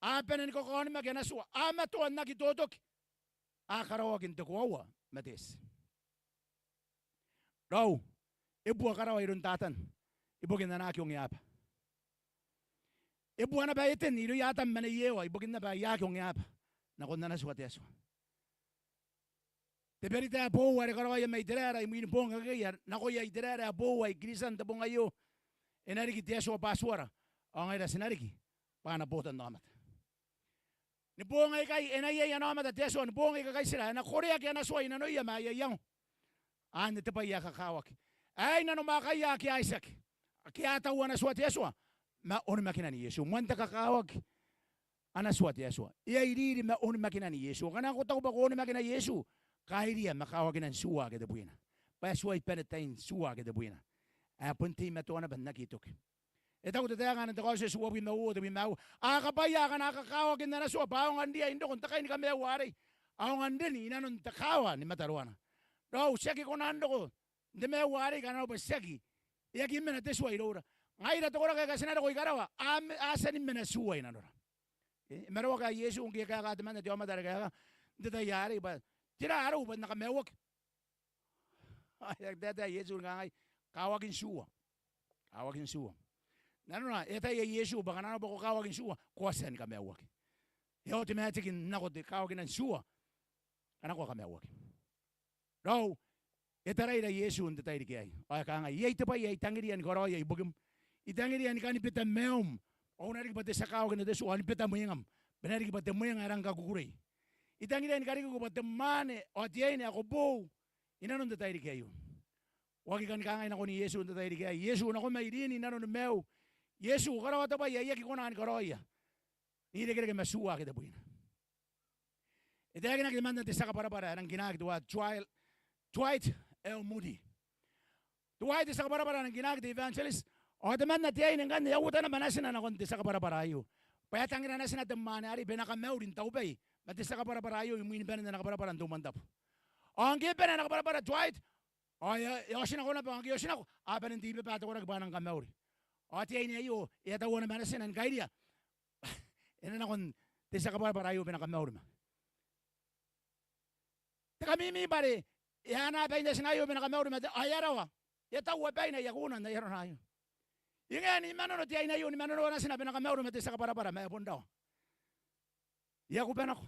a bane ni kakaonimaki ana tua, a matoa n aki totoki, a karaoaki n te koaua ma te eti. Raou, e bua karawa iroun Tatan ibukin ana aki ongeaba. E bua naba Eten irouia Atam ma Nei Ewa ibukin naba aia aki ongeaba nakon ana tua te Atua. Te berita ae boou are karaoia mai Iteraera imwin boong akeia nakoia Iteraera ae boou ae I-Kiritian n te bong aio, e na riki te Atua bwa atuara, ao ngaira ti na riki bwa ana botannaomata. Ni boong aikai e na iai ana aomata te Atua, ni boong aika kaitira e na koreaki ana tua i nanoia ma aia iango. Anne te bwai ae kakawaki aei nanomwaakaia ake a itiaki, ake a tau ana tua te Atua ma onimakinan Iesu. Moan te kakawaki ana tua te Atua, e a iriri ma onimakinan Iesu. Ngkana ko taku bwa ko onimakina Iesu, kairia ma kawakinan tua ake tebwina. Bwa e tuai bane tain tua ake tebwina ae bon teimatoa naba n aki toki. E taku te taeka ae te Kaotioti uabwi ma uoua, tebwi ma uoua, a kabwaia akana a kakawaki n ana tua bwa a aonga n riai n roko n te kai ni kamaiu arei, a aonga n rin i nanon te kaawa ni mataroana. Raou, ti aki kona n roko n te maiu arei ngkana arona bwa ti aki, e aki mena te tua iroura. Ngaira te koraki aika ti na roko i karawa, a, a tia ni mena tua i nanora. E, e maraoaka Iesu ngke e kaeka temanna te aomata are kaeka n te tai arei bwa, tera arou bwa N na kamaiuaki? Ao e taetae Iesu ni kangai, kawakin tua. Kawakin tua. Nanona e ataia Iesu bwa ngkana arona bwa ko kawaki n tua, ko a tia ni kamaiuaki. E automatic nako te kawakinan tua ngkana ko a kamaiuaki. Raou, e taraira Iesu n te tairiki aei ao e kangai, iai te bwai ae I tangiria ni karaoia ibukim. I tangiria ni kani bita maium ao ko na riki bwa te tia kawakina te tua, ao ni bita mwengam bwa e na riki bwa te mwenga ae rangi ni kakukurei. I tangiria ni karikiuko bwa te mwaane ao te aine ae ko boou i nanon te tairiki aio. Ko aki kani kangai nakon Iesu n te tairiki aei, Iesu, nako mai rin i nanoni maiu. Iesu, ko karaoa te bwai ae I aki kona ni karaoia n irekereke ma tua ake tebwina. E taekinaki temanna te tia kabwarabwara ae rangi ni kinaaki, teuae Dwight, Dwight L. Moody. Teuaei te tia kabwarabwara ae rangi ni kinaaki, te evangelist. Ao temanna te aine ngkanne e a uota naba natina nakon te tia kabwarabwara aio bwa e a tangira natina te mwaane arei bwa e na kamauri n taubai ma te tia kabwarabwara aio imwin banen ana kabwarabwara n te umwantabu. Ao ngke e bane ana kabwarabwara Dwight, ao e a, e a otinako naba, ao ngke e otinako a bane n tibwabwaa te koraki bwa a nang kamauri. Ao te aine aio e a taua naba natina ni kairia e na nakon te tia kabwarabwara aio bwa e na kamauri ma te kamimi bwa are e anaa bain natina aio bwa e na kamauri ma te, ao e a rawa. E a taua baina aia kuna n ai arona aio. E ngae ni manono te aine aio ni manonoa natina bwa e na kamauri ma te tia kabwarabwara ma e bon rawa. E a kuba nako.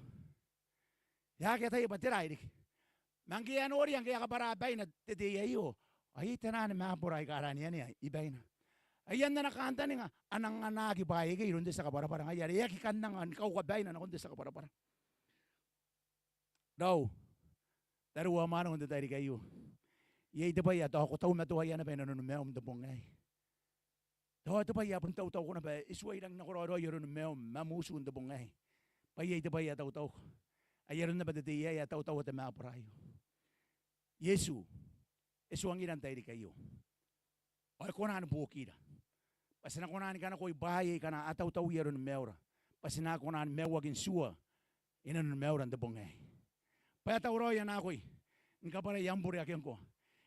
E a aki ataia bwa tera ae riki. Ma ngke e a noria ngke e a kabwara baina te tei aio, ao iai tenaan mabora aika a aniania i baina. Ai ana kantaninga a nang anaaki bwaai aikai iroun te tia kabwarabwara ngaia are e aki kan anga ni kauka baina nakon te tia kabwarabwara. Raou, tariu ao mwaneu n te tairiki aio, iai te bwai ae tao ko taumatoaia naba i nanoni maium n te bong aei. Tao te bwai ae bon tautauko naba, e tuai rangi n nakoraoraoi aroni maium ma am utu n te bong aei. Bwa iai te bwai ae tautauko. Ai aron naba te tei aei ae tautaua te mabora aio. Iesu e tuangira n tairiki aio ao e kona ni buokira bwa ti na kona ni kanakoi bwaai aika a tautauaki aroni maiura bwa ti na kona ni maiuaki n tua i nanoni maiura n te bong aei. Bwa e tauraoi ana akoi ni kabwarai am bure ake ngkoa.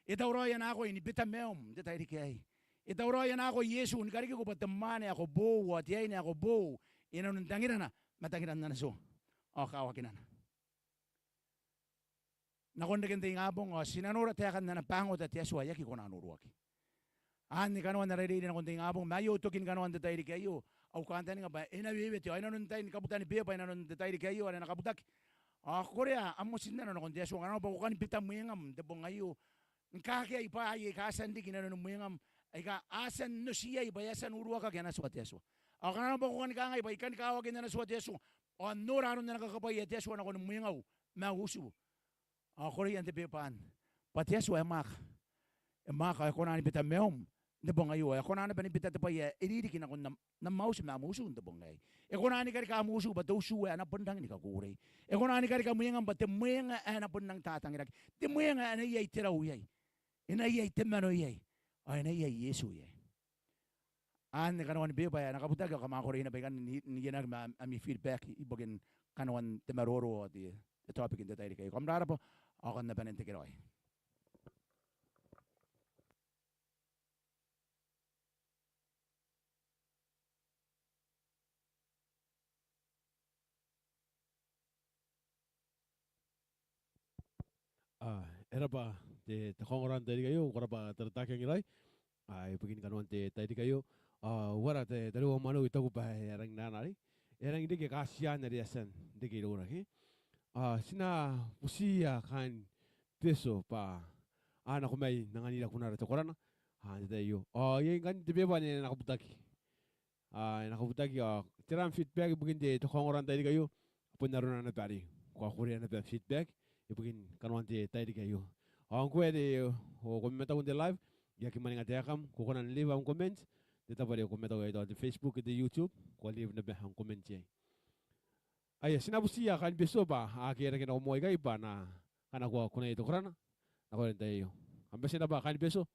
E tauraoi ana akoi ni bita maium n te tairiki aei. E tauraoi ana akoi Iesu ni karikiko bwa te mwaane ae ko boou ao te aine ae ko boou i nanon tangirana ma tangiran ana tua ao kawakinana. Nakon reken te ingabong ao ti na nora taekan ana bangota te Atua ae aki kona n uruaki. Anne kanoan ara reirei nakon te ingabong, ma aio tokin kanoan te tairiki aio. Au kantaninga bwa e na wewete ao i nanon tain kabutan beba i nanon te tairiki aio are e na kabutaki ao korea am motinnano nakon te Atua ngkana arona bwa ko kani bita mwengam n te bong aio ni kakeai bwaai aika a tia n riki i nanoni mwengam aika a tia n oti iai bwa e a tia n uruakaki ana tua te Atua. Ao ngkana arona bwa ko kani kangai bwa I kani kawakin ana tua te Atua ao n nora aron ana kakabwaia te Atua nakoni mwengau ma au utu. Ao korean te beba anne bwa te Atua e mwaaka. E mwaaka ao e kona ni bita maium n te bong aio ao e kona naba ni bita te bwai ae e riki nakon am, n am auti ma am utu n te bong aei. E kona ni karika am utu bwa te utu ae na bon rangi ni kakukurei. E kona ni karika mwengam bwa te mwenga ae na bon rangi n tatangiraki. Te mwenga ae na iai te rau iai, e na iai te mano iai ao e na iai Iesu iai. Anne kanoan beba ae na kabutaki ao kam a koroia naba ikanne n ienaki ma ami feedback ibukin kanoan te maroro ao te, te topic n te tairiki aio. Kam rarabwa ao kam na bane n tekeraoi. E rab'a te, te kaongora n tairiki aio, ko rab'a Taratakiangirai. A, ibukin kanoan te tairiki aio. A, uara te, tariu ao mwaneu, I taku b'a e a rangi n anaa arei. E a rangi n reke kaatian are e a tia n reke iroura ke. A, ti na butiia kaain Betio b'a a nako mai n anganira kunara te korana. A, n te tai aio. A, iai ngkanne te beba ane e na kabutaki. A, e na kabutaki, a, tera am feedback ibukin te, te kaongora n tairiki aio. Bon arona naba arei. Ko a korea naba am feedback ibukin kanoan te tairiki aio. A, ngkoe are ko mamataku n te live, I aki mwaninga taekam, ko kona n leave am comment n te tabo are ko mataku iai, tao te Facebook, te YouTube, ko a leave naba am comment iai. Aia, ti na butiia kaain Betio b'a a aki reke nako moa ikai b'a a na kanakoa kunaia te korana nakoira n te tai aio. Kam bati n rab'a kaain Betio.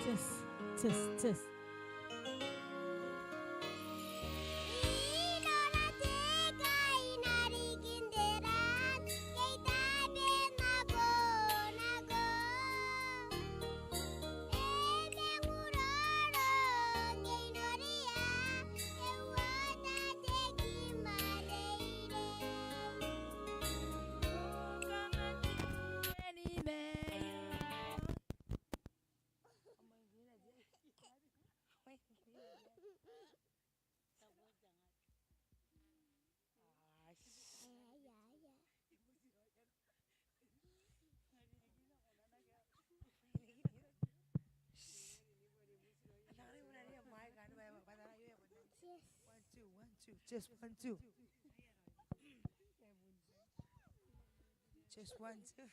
Test, test, test. One, two, one, two. Just one, two. Just one, two.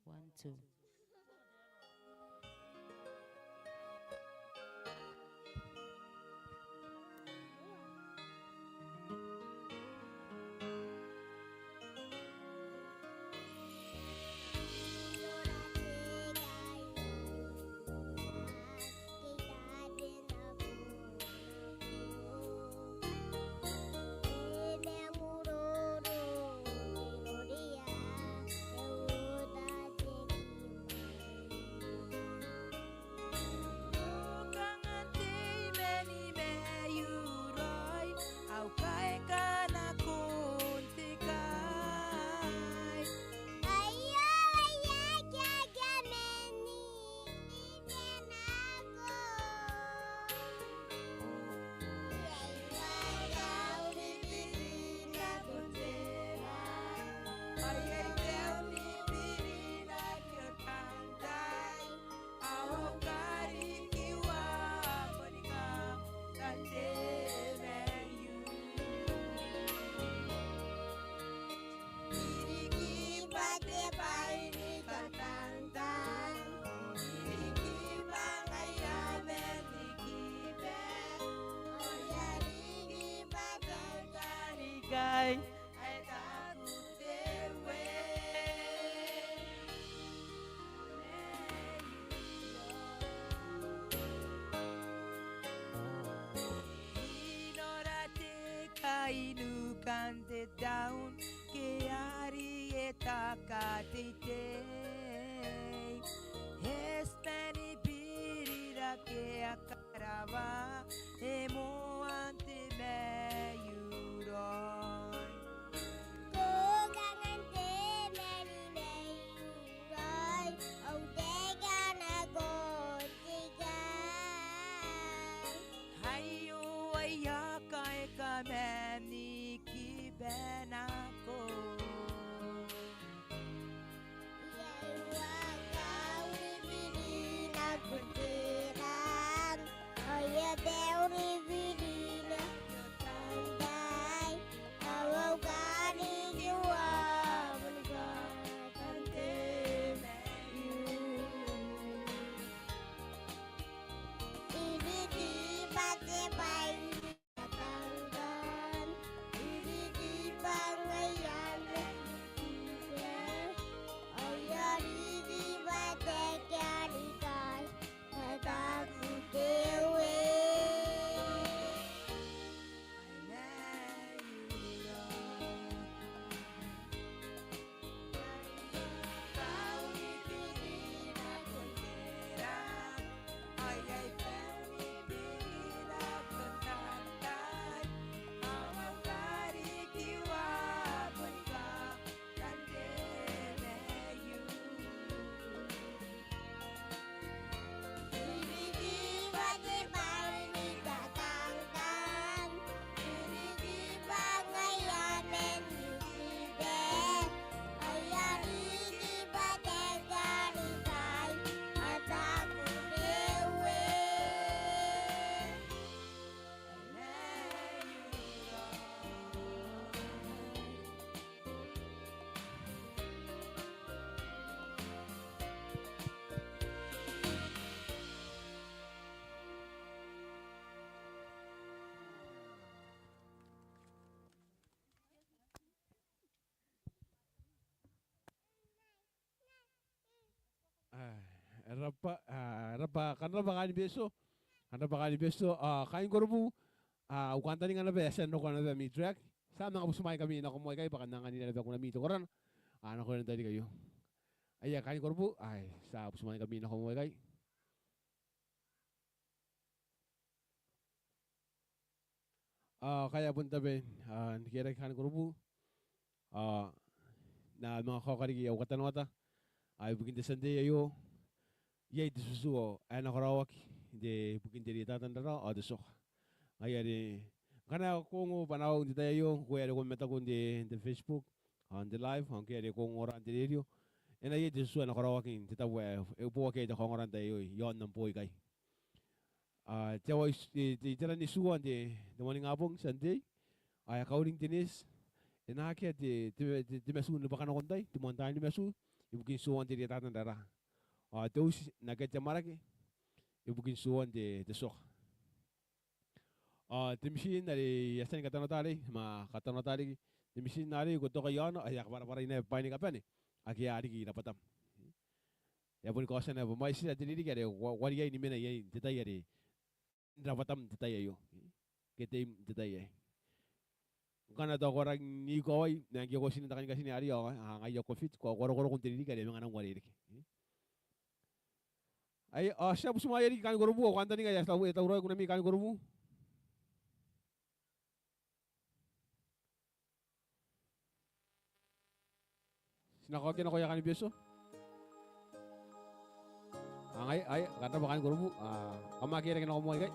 One, two. aun ke ari e taka teitei. Hesbeni birira ke a karawa e moan te maiuraoi. Ko kangan te mani maiuraoi, au te kanako tikai. Aio aia kaeka mani kibanako. Iai ua kauri biri nakon te ran, ao ia bauri biri nakon te tai, ao au kariki ua bon kakan te maiu. Iriki bwa te bwai ni katangkan, iriki bwa ngaia ae riki bwa, ao iriki bwa te kiari kai, e taku te wei. Ae, e rab'a, ae, e rab'a, kam rab'a kaain Betio. Kam rab'a kaain Betio, ao kaain Korobu, ao au kantaninga naba ae ti a nako naba ami track. Ti a manga butimwaeingkami nako moa ikai bwa kam na anganira naba kunami te korana. Ao nako n te tairiki aio. Aia kaain Korobu, ae, ti a butimwaeingkami nako moa ikai. Ao ngaia bon tabeia, ao ni kerake kaain Korobu. Ao N na manga kaoka riki au katanoata. Ao ibukin te Sunday aio, iai te tutuo ae na karaoaki n te, ibukin te rietata n rarawa ao te tioka. Ngaia are ngkana ko ongo bwanaau n te tai aio, ngkoe are ko mataku n te, n te Facebook, ao n te live, ao ngkoe are ko ongora n te rerio, e na iai te tutuo ae na karaoaki n te tabo ae e boaki iai te kaongora n tai aio, i aon am bo ikai. Ao te aoa i, te, te iteran itiua n te, te moaningabong, Sunday. Ao e a kauring te neti, e na akea te, te, te, te matu ni bwakanako n tai, te moan taani matu, ibukin tuoan te rietata n rarawa. Ao te uti n akea te amwarake, ibukin tuoan te, te tioka. Ao te mitin are I a tia ni katanoata arei, ma katanoata riki, te mitin arei ko toka i aona, ao e a kabwarabwarai naba bwaai ni kabane ake a riki i rabwatam. E a boni kaotia naba bwa mwaitira te ririki are ko, ko a riai ni mena iai n te tai are n rabwatam n te tai aio. Ke te im n te tai aei. Ngkana tao ko rangi n ikawai, ma ngke ko ti n takan katine arei ao, a, ngaia ko fit, ko, ko a rokoroko n te ririki are e manga nang uarereke. Ai, ao ti a butimwaea riki kaain Korobu, au kantaninga ae e tauraoi kunami kaain Korobu. Ti na kaokia nakoia kaain Betio. Ao ngaia, ai, kam rabwa kaain Korobu, ao kam aki reke nako moa ikai.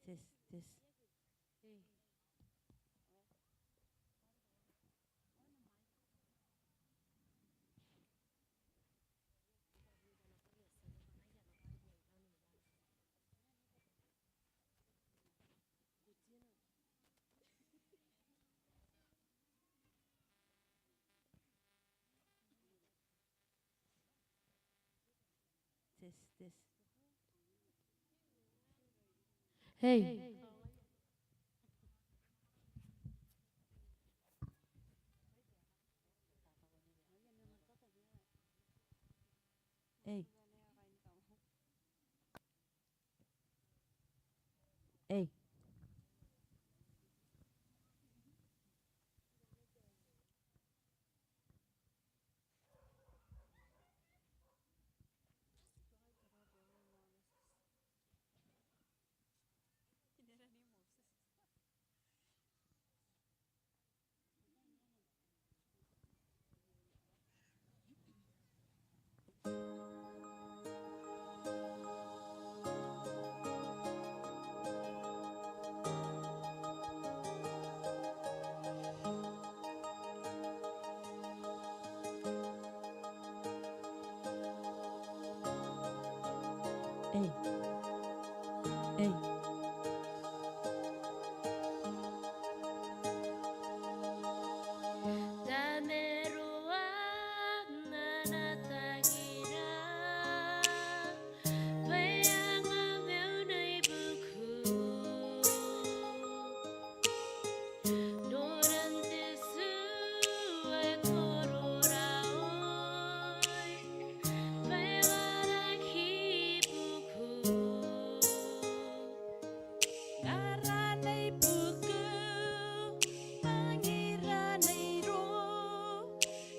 Test, test. Hey. Test, test. Hey. Hey. Hey. Ei. Ei. Tamaroa n ana tangira, bwa e anga maiuna ibukiu. Noran te tua ae kororaoi, bwa e waraki ibukiu. Aran ibukiu, tangira n airo,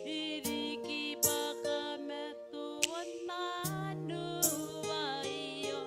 e riki bwa kamatoan nanou aio.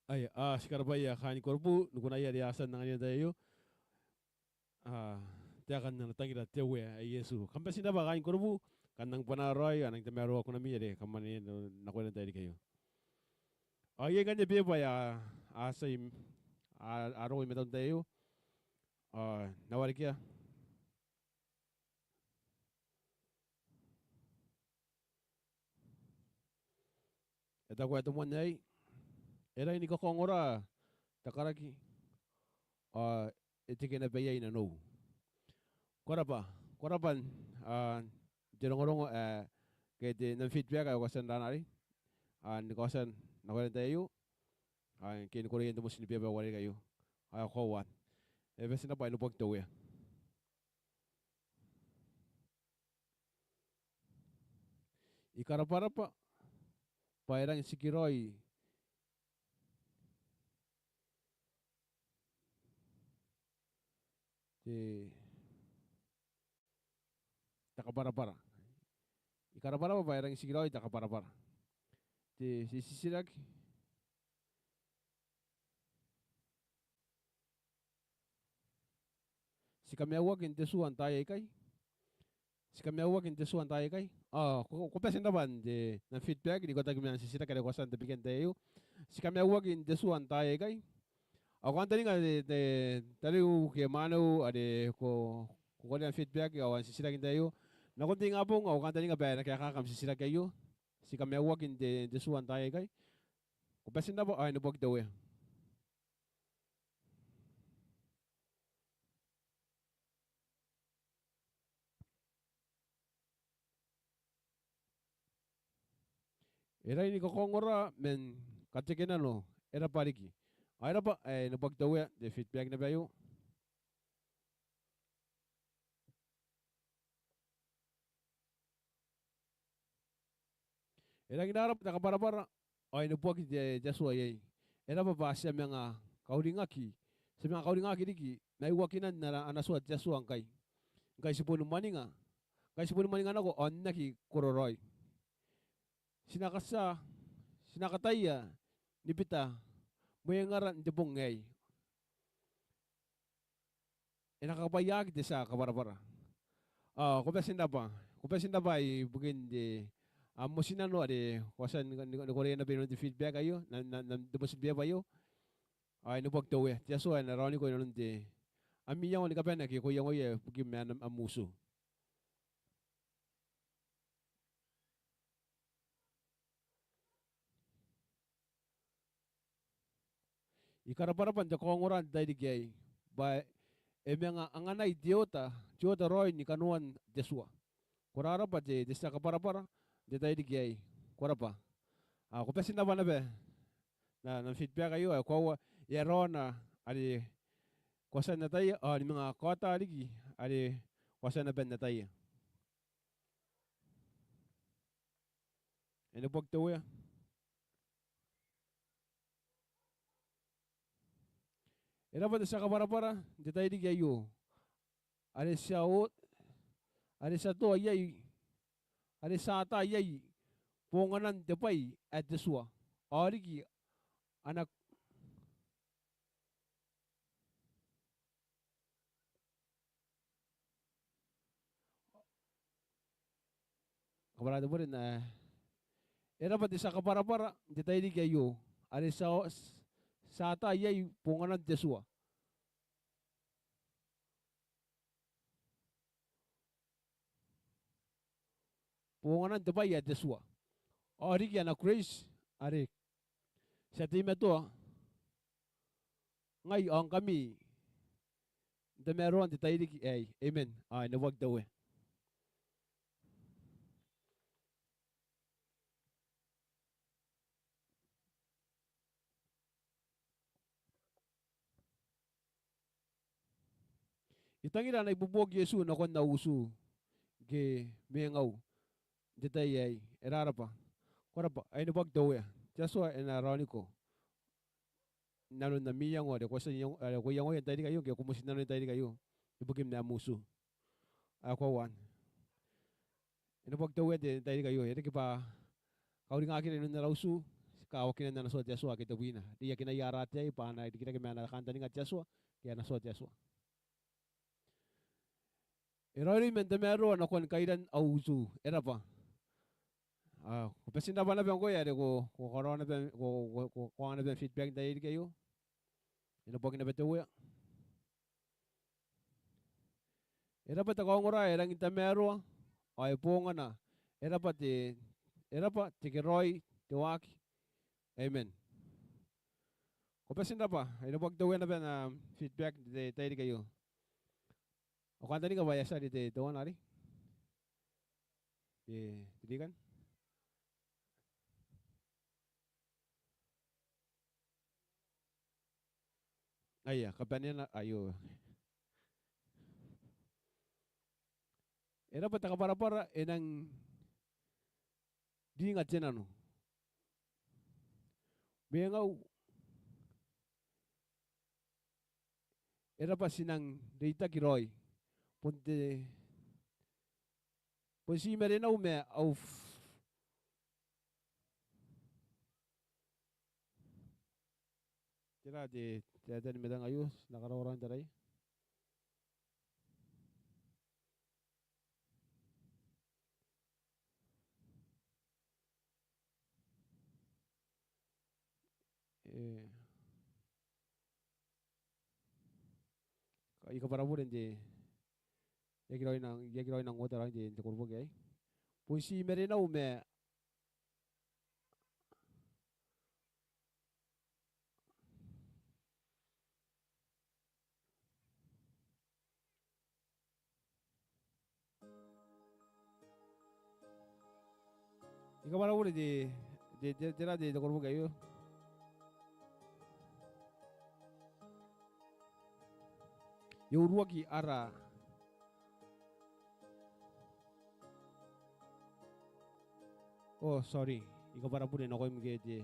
Aia, a, ti karabwaia kaain Korobu ni kunaia are a tia n anganira n te tai aio. A, taekan ana tangira te Uea ae Iesu. Kam bati n rabwa kaain Korobu, kam nang bwanaa raoi, ao nang tamaroa kunami are kam anene nakoina n te tairiki aio. Ao iai ngkanne beeba ae a, a tia, a, a roko i mataun te tai aio. Ao N na warekia. E taku ae te moan aei: E rangi ni kakaongora te karaki, ao e teke naba iai nanou. Ko rabwa, ko rabwa, a, n te rongorongo ae, ke te, n am feedback ae ko a tia n rana arei, a, ni kaotia nakoira n te tai aio, a, ke ni koroia n te motinnano ni beeba ae uarereke aio. Ao e koaua. E bati n rabwa, e neboaki te Uea. I karabwarabwa bwa e rangi n tikiraoi te, te kabwarabwara. I karabwarabwa bwa e rangi n tikiraoi te kabwarabwara. Te, te titiraki. Ti kamaiuaki n te tua n taai aikai? Ti kamaiuaki n te tua n taai aikai? Ao ko, ko bati n rabwa n te, n am feedback n ikotaki ma am titiraki are ko a tia n tabekia n te tai aio. Ti kamaiuaki n te tua n taai aikai? Ao ko kantaninga te, te, tariu ke mwaneu are ko, ko korea am feedback ao am titiraki n te tai aio. Nakon te ingabong ao ko kantaninga bwa e na kaekaaki am titiraki aio. Ti kamaiuaki n te, n te tua n taai aikai? Ko bati n rabwa, ao e neboaki te Uea. E rangi ni kakaongora man kateke nano, e rabwa riki. Ao e rabwa, e neboaki te Uea, te feedback naba aio. E rangi n rabwa te kabwarabwara, ao e neboaki te, te Atua iai. E rabwa bwa ti a manga kauringaki, ti a manga kauringaki riki maiuakinan ana, ana tua te Atua ngkai. Ngkai ti boni mwaninga, ngkai ti boni mwaninga nako ao n aki kororaoi. Ti na katia, ti na kataia ni bita mwengara n te bong aei. E na kakabwaiaki te tia kabwarabwara. Ao ko bati n rabwa, ko bati n rabwa ibukin te, am motinnano are ko a tia ni, ni, ni korea naba inanon te feedback aio, n, n, n te motinnano ni beeba aio. Ao e neboaki te Uea, te Atua e na raoniko inanon te, am iango ni kabane ake ko iangoia ibukim ma am, am utu. I karabwarabwa n te kaongora n te tairiki aei, bwa e manga anganai te oota, te oota raoi ni kanoan te tua. Ko rarabwa te, te tia kabwarabwara n te tairiki aei. Ko rabwa. Ao ko bati n rabwa naba n, n am feedback aio, ao e koaua, e a raona are ko a tia n ataia, ao ni manga kaota riki are ko a tia naba n ataia. E neboaki te Uea. E rabwa te tia kabwarabwara n te tairiki aio. Are ti a o, are ti a toa iai, are ti a ata iai bonganan te bwai ae te tua. Ao riki ana kabwarabwara te bure n, e rabwa te tia kabwarabwara n te tairiki aio. Are ti a, ti a ata iai bonganan te tua. Bonganan te bwai ae te tua. Ao riki ana grace are ti a teimatoa ngai ao ngkami n tamaroa n te tairiki aei. Amen. Ao e neboaki te Uea. I tangira ana ibuobuoki Iesu nakon au utu ke mwengau n te tai aei. E rarabwa. Ko rabwa, ao e neboaki te Uea. Te Atua e na raoniko inanon am iango are ko a tia n iango, are ko iangoia n tairiki aio, ke ko motinnanoia n tairiki aio ibukim am utu. Ao e koaua. E neboaki te Uea n te tairiki aio, e riki bwa kauringakira inanon ara utu, kawakinan ana tua te Atua ake tebwina. Reiakinaia ara ataei bwa a na rikirake ma ana kantaninga te Atua ke ana tua te Atua. E raoiroi man tamaroa nakon kairan au utu. E rabwa. Ao ko bati n rabwa naba ngkoe are ko, ko karaoa naba, ko, ko, ko, ko karaoa naba am feedback n tairiki aio. E neboaki naba te Uea. E rabwa te kaongora ae rangi n tamaroa ao e bongana. E rabwa te, e rabwa te keraoi, te waaki. Amen. Ko bati n rabwa. E neboaki te Uea naba n am feedback n te tairiki aio. Ao kantaninga bwa e a tia are te, te one arei. Te, te deacon. Aia, kabanea aio. E rabwa te kabwarabwara, e nang ringa te nano. Mwengau, e rabwa ti nang reitaki raoi. Bon te, bon ti marenau ma au f-, tera te, te, te, ni matang aio, ti na karaoa raoi n tarai. E, I kabwarabure n te, I aki raoi n, I aki raoi n ota raoi n te, n te koroboki aei. Bon ti marenau ma I kabwarabure te, te, te, tera te, te koroboki aio. E uruaki ara. Oh, sorry. I kabwarabure nakoim ngke te,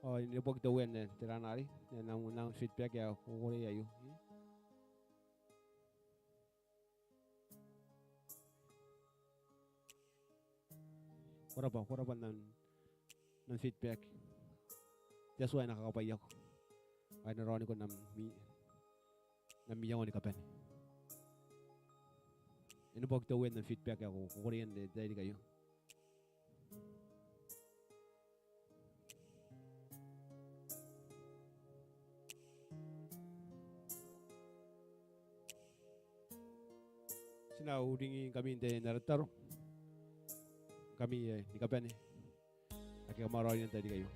oh, e neboaki te Uea n te ran arei. N am, n am feedback ae ko korea aio. Ko rabwa, ko rabwa n am, n am feedback. Te Atua e na kakabwaiako. Ao e na raoniko n am mi-, n am iango ni kabane. E neboaki te Uea n am feedback ae ko, ko korea n te tairiki aio. Ti na uringingkami n te, n ara tataro. Ngkami, e, ni kabane ake kam a raoiroi n tairiki aio.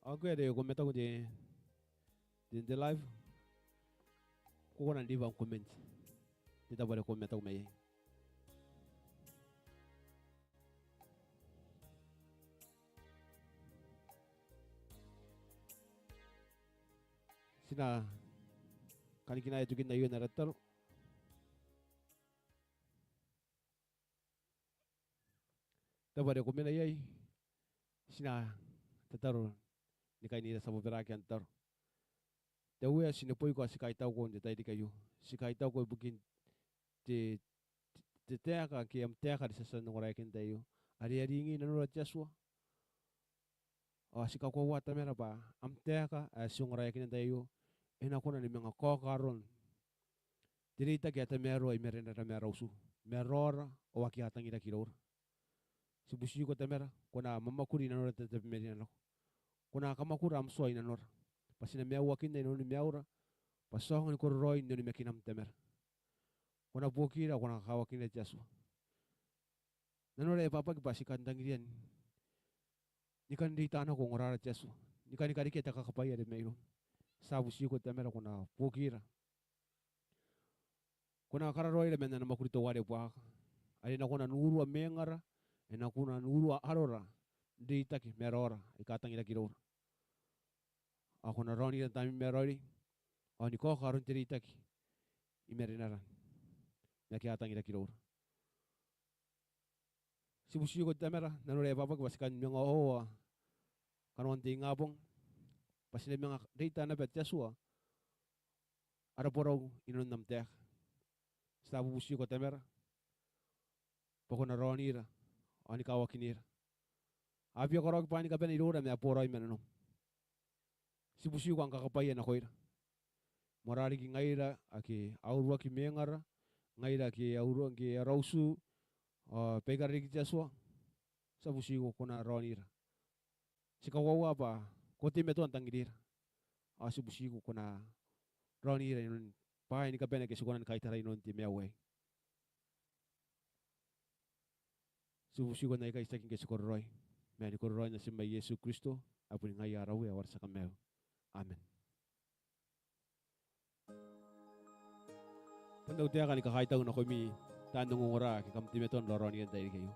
Ao ngkoe are ko mataku n te, te, te live. Ko kona n leave am comment n te tabo are ko mataku mai iai. Ti na kanikinaea tokin aio n ara tataro. Tabo are ko mena iai, ti na tataro ni kainira ti a bobaraaki n tataro. Te Uea, ti neboiko ao ti kaitauko n te tairiki aio. Ti kaitauko ibukin te, te, te taeka ke am taeka are ti a tia n ongoraeaki n te tai aio. Are e a ringi nanora te Atua. Ao ti kakoaua Tamara bwa am taeka ae ti ongoraeakina n te tai aio e na kona ni manga kaoka aron te reitaki ae tamaroa i marenara ma ara utu, ma raora ao aki atangiraki iroura. Ti butiko Tamara, ko na mwamwakuri nanora n te tabe marinano. Ko na kamwakura am tua i nanora bwa ti na maiuakinna i nanoni maiura, bwa ti aonga ni kororaoi n onimakinam Tamara. Ko na buokira, ko na kakawakinira te Atua. Nanora e bwabwaki bwa ti kan tangiria ni kan reita nako ongorara te Atua, ni kan karekea te kakabwaia are mairoum. Ti a butiko Tamara, ko na buokira. Ko na kararoaira man ana mwakuri teuare buakaka, are e na kona n urua mwengara, e na kona n urua arora n reitaki ma raora aika atangiraki iroura. Ao ko na raonira n tamneim ae raoiroi, ao ni kaoka aron te reitaki i marenara ma aika atangiraki iroura. Ti butiko Tamara, nanora e bwabwaki bwa ti kan manga oa kanoan te ingabong, bwa ti na manga reita naba te Atua ara borau i nanon am taeka. Ti a bubutiko Tamara, bwa ko na raonira ao ni kawakinira. A bia karaoaki bwaai ni kabane iroura ma a boraoi ma nanom. Ti butiko am kakabwaia nakoira. Moarara riki ngaira ake a uruaki mwengara, ngaira ake a uruaki, ake a rautu, ao baikara riki te Atua, ti a butiko ko na raonira. Ti kakoaua bwa ko teimatoa n tangirira. Ao ti butiko ko na raonira inanon bwaai ni kabane ake ti kona ni kaitara inanon te maiu aei. Ti butiko n aikai ti aki ngke ti kororaoi, ma ni kororaoi Natim ae Iesu Kristo, ae boni ngaia ara Uea ao ara tia Kamaiu. Amen. Bon au taeka ni kakaitau nakoimi taan ongongora ake kam teimatoa n raoraonia n tairiki aio.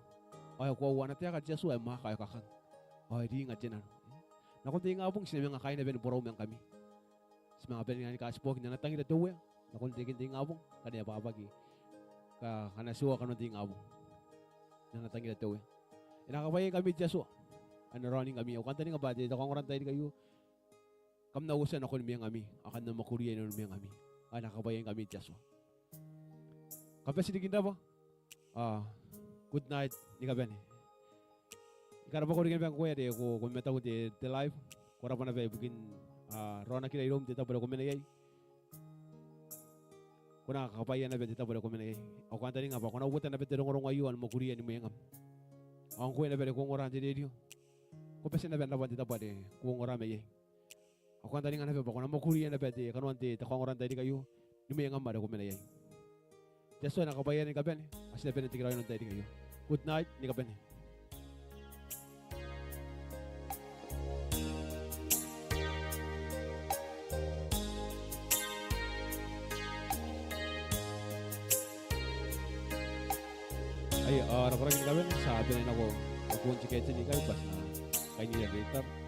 Ao e koaua ana taeka te Atua ae mwaaka ao e kakang ao e ringa te nano. Nakon te ingabong ti na manga kaai naba ni borau ma ngkami. Ti manga bane ni katibuaki n ana tangira te Uea nakon te, reken te ingabong, ngkana e abwabwaki, ngkana ti oa kanoan te ingabong. N ana tangira te Uea. E na kakabwaiaingkami te Atua. E na raoningkami. Au kantaninga bwa te, te kaongora n tairiki aio, kam na uotia nakoni mwengami ao kam na mwakuria inanon mwengami. Ao e na kakabwaiaingkami te Atua. Kam bati riki n rabwa. Ao good night ni kabane. I karabwako riki naba ngkoe are ko, ko mataku n te, te live. Ko rabwa naba ibukin, a, raonakira iroum n te tabo are ko mena iai. Ko na kakabwaia naba n te tabo are ko mena iai. Au kantaninga bwa ko na uota naba te rongorongo aio ao ni mwakuria ni mwengam. Ao ngkoe naba are ko ongora n te rerio, ko bati naba n rabwa n te tabo are ko ongora mai iai. Au kantaninga naba bwa ko na mwakuria naba te kanoan te, te kaongora n tairiki aio ni mwengam are ko mena iai. Te Atua e na kakabwaia ni kabane. A tia bane n tekeraoi inanon tairiki aio. Good night ni kabane. Ai, a, ara koraki ni kabane, ti a bane nako nakon te ketini ikai bwa ti na kainira te tabo.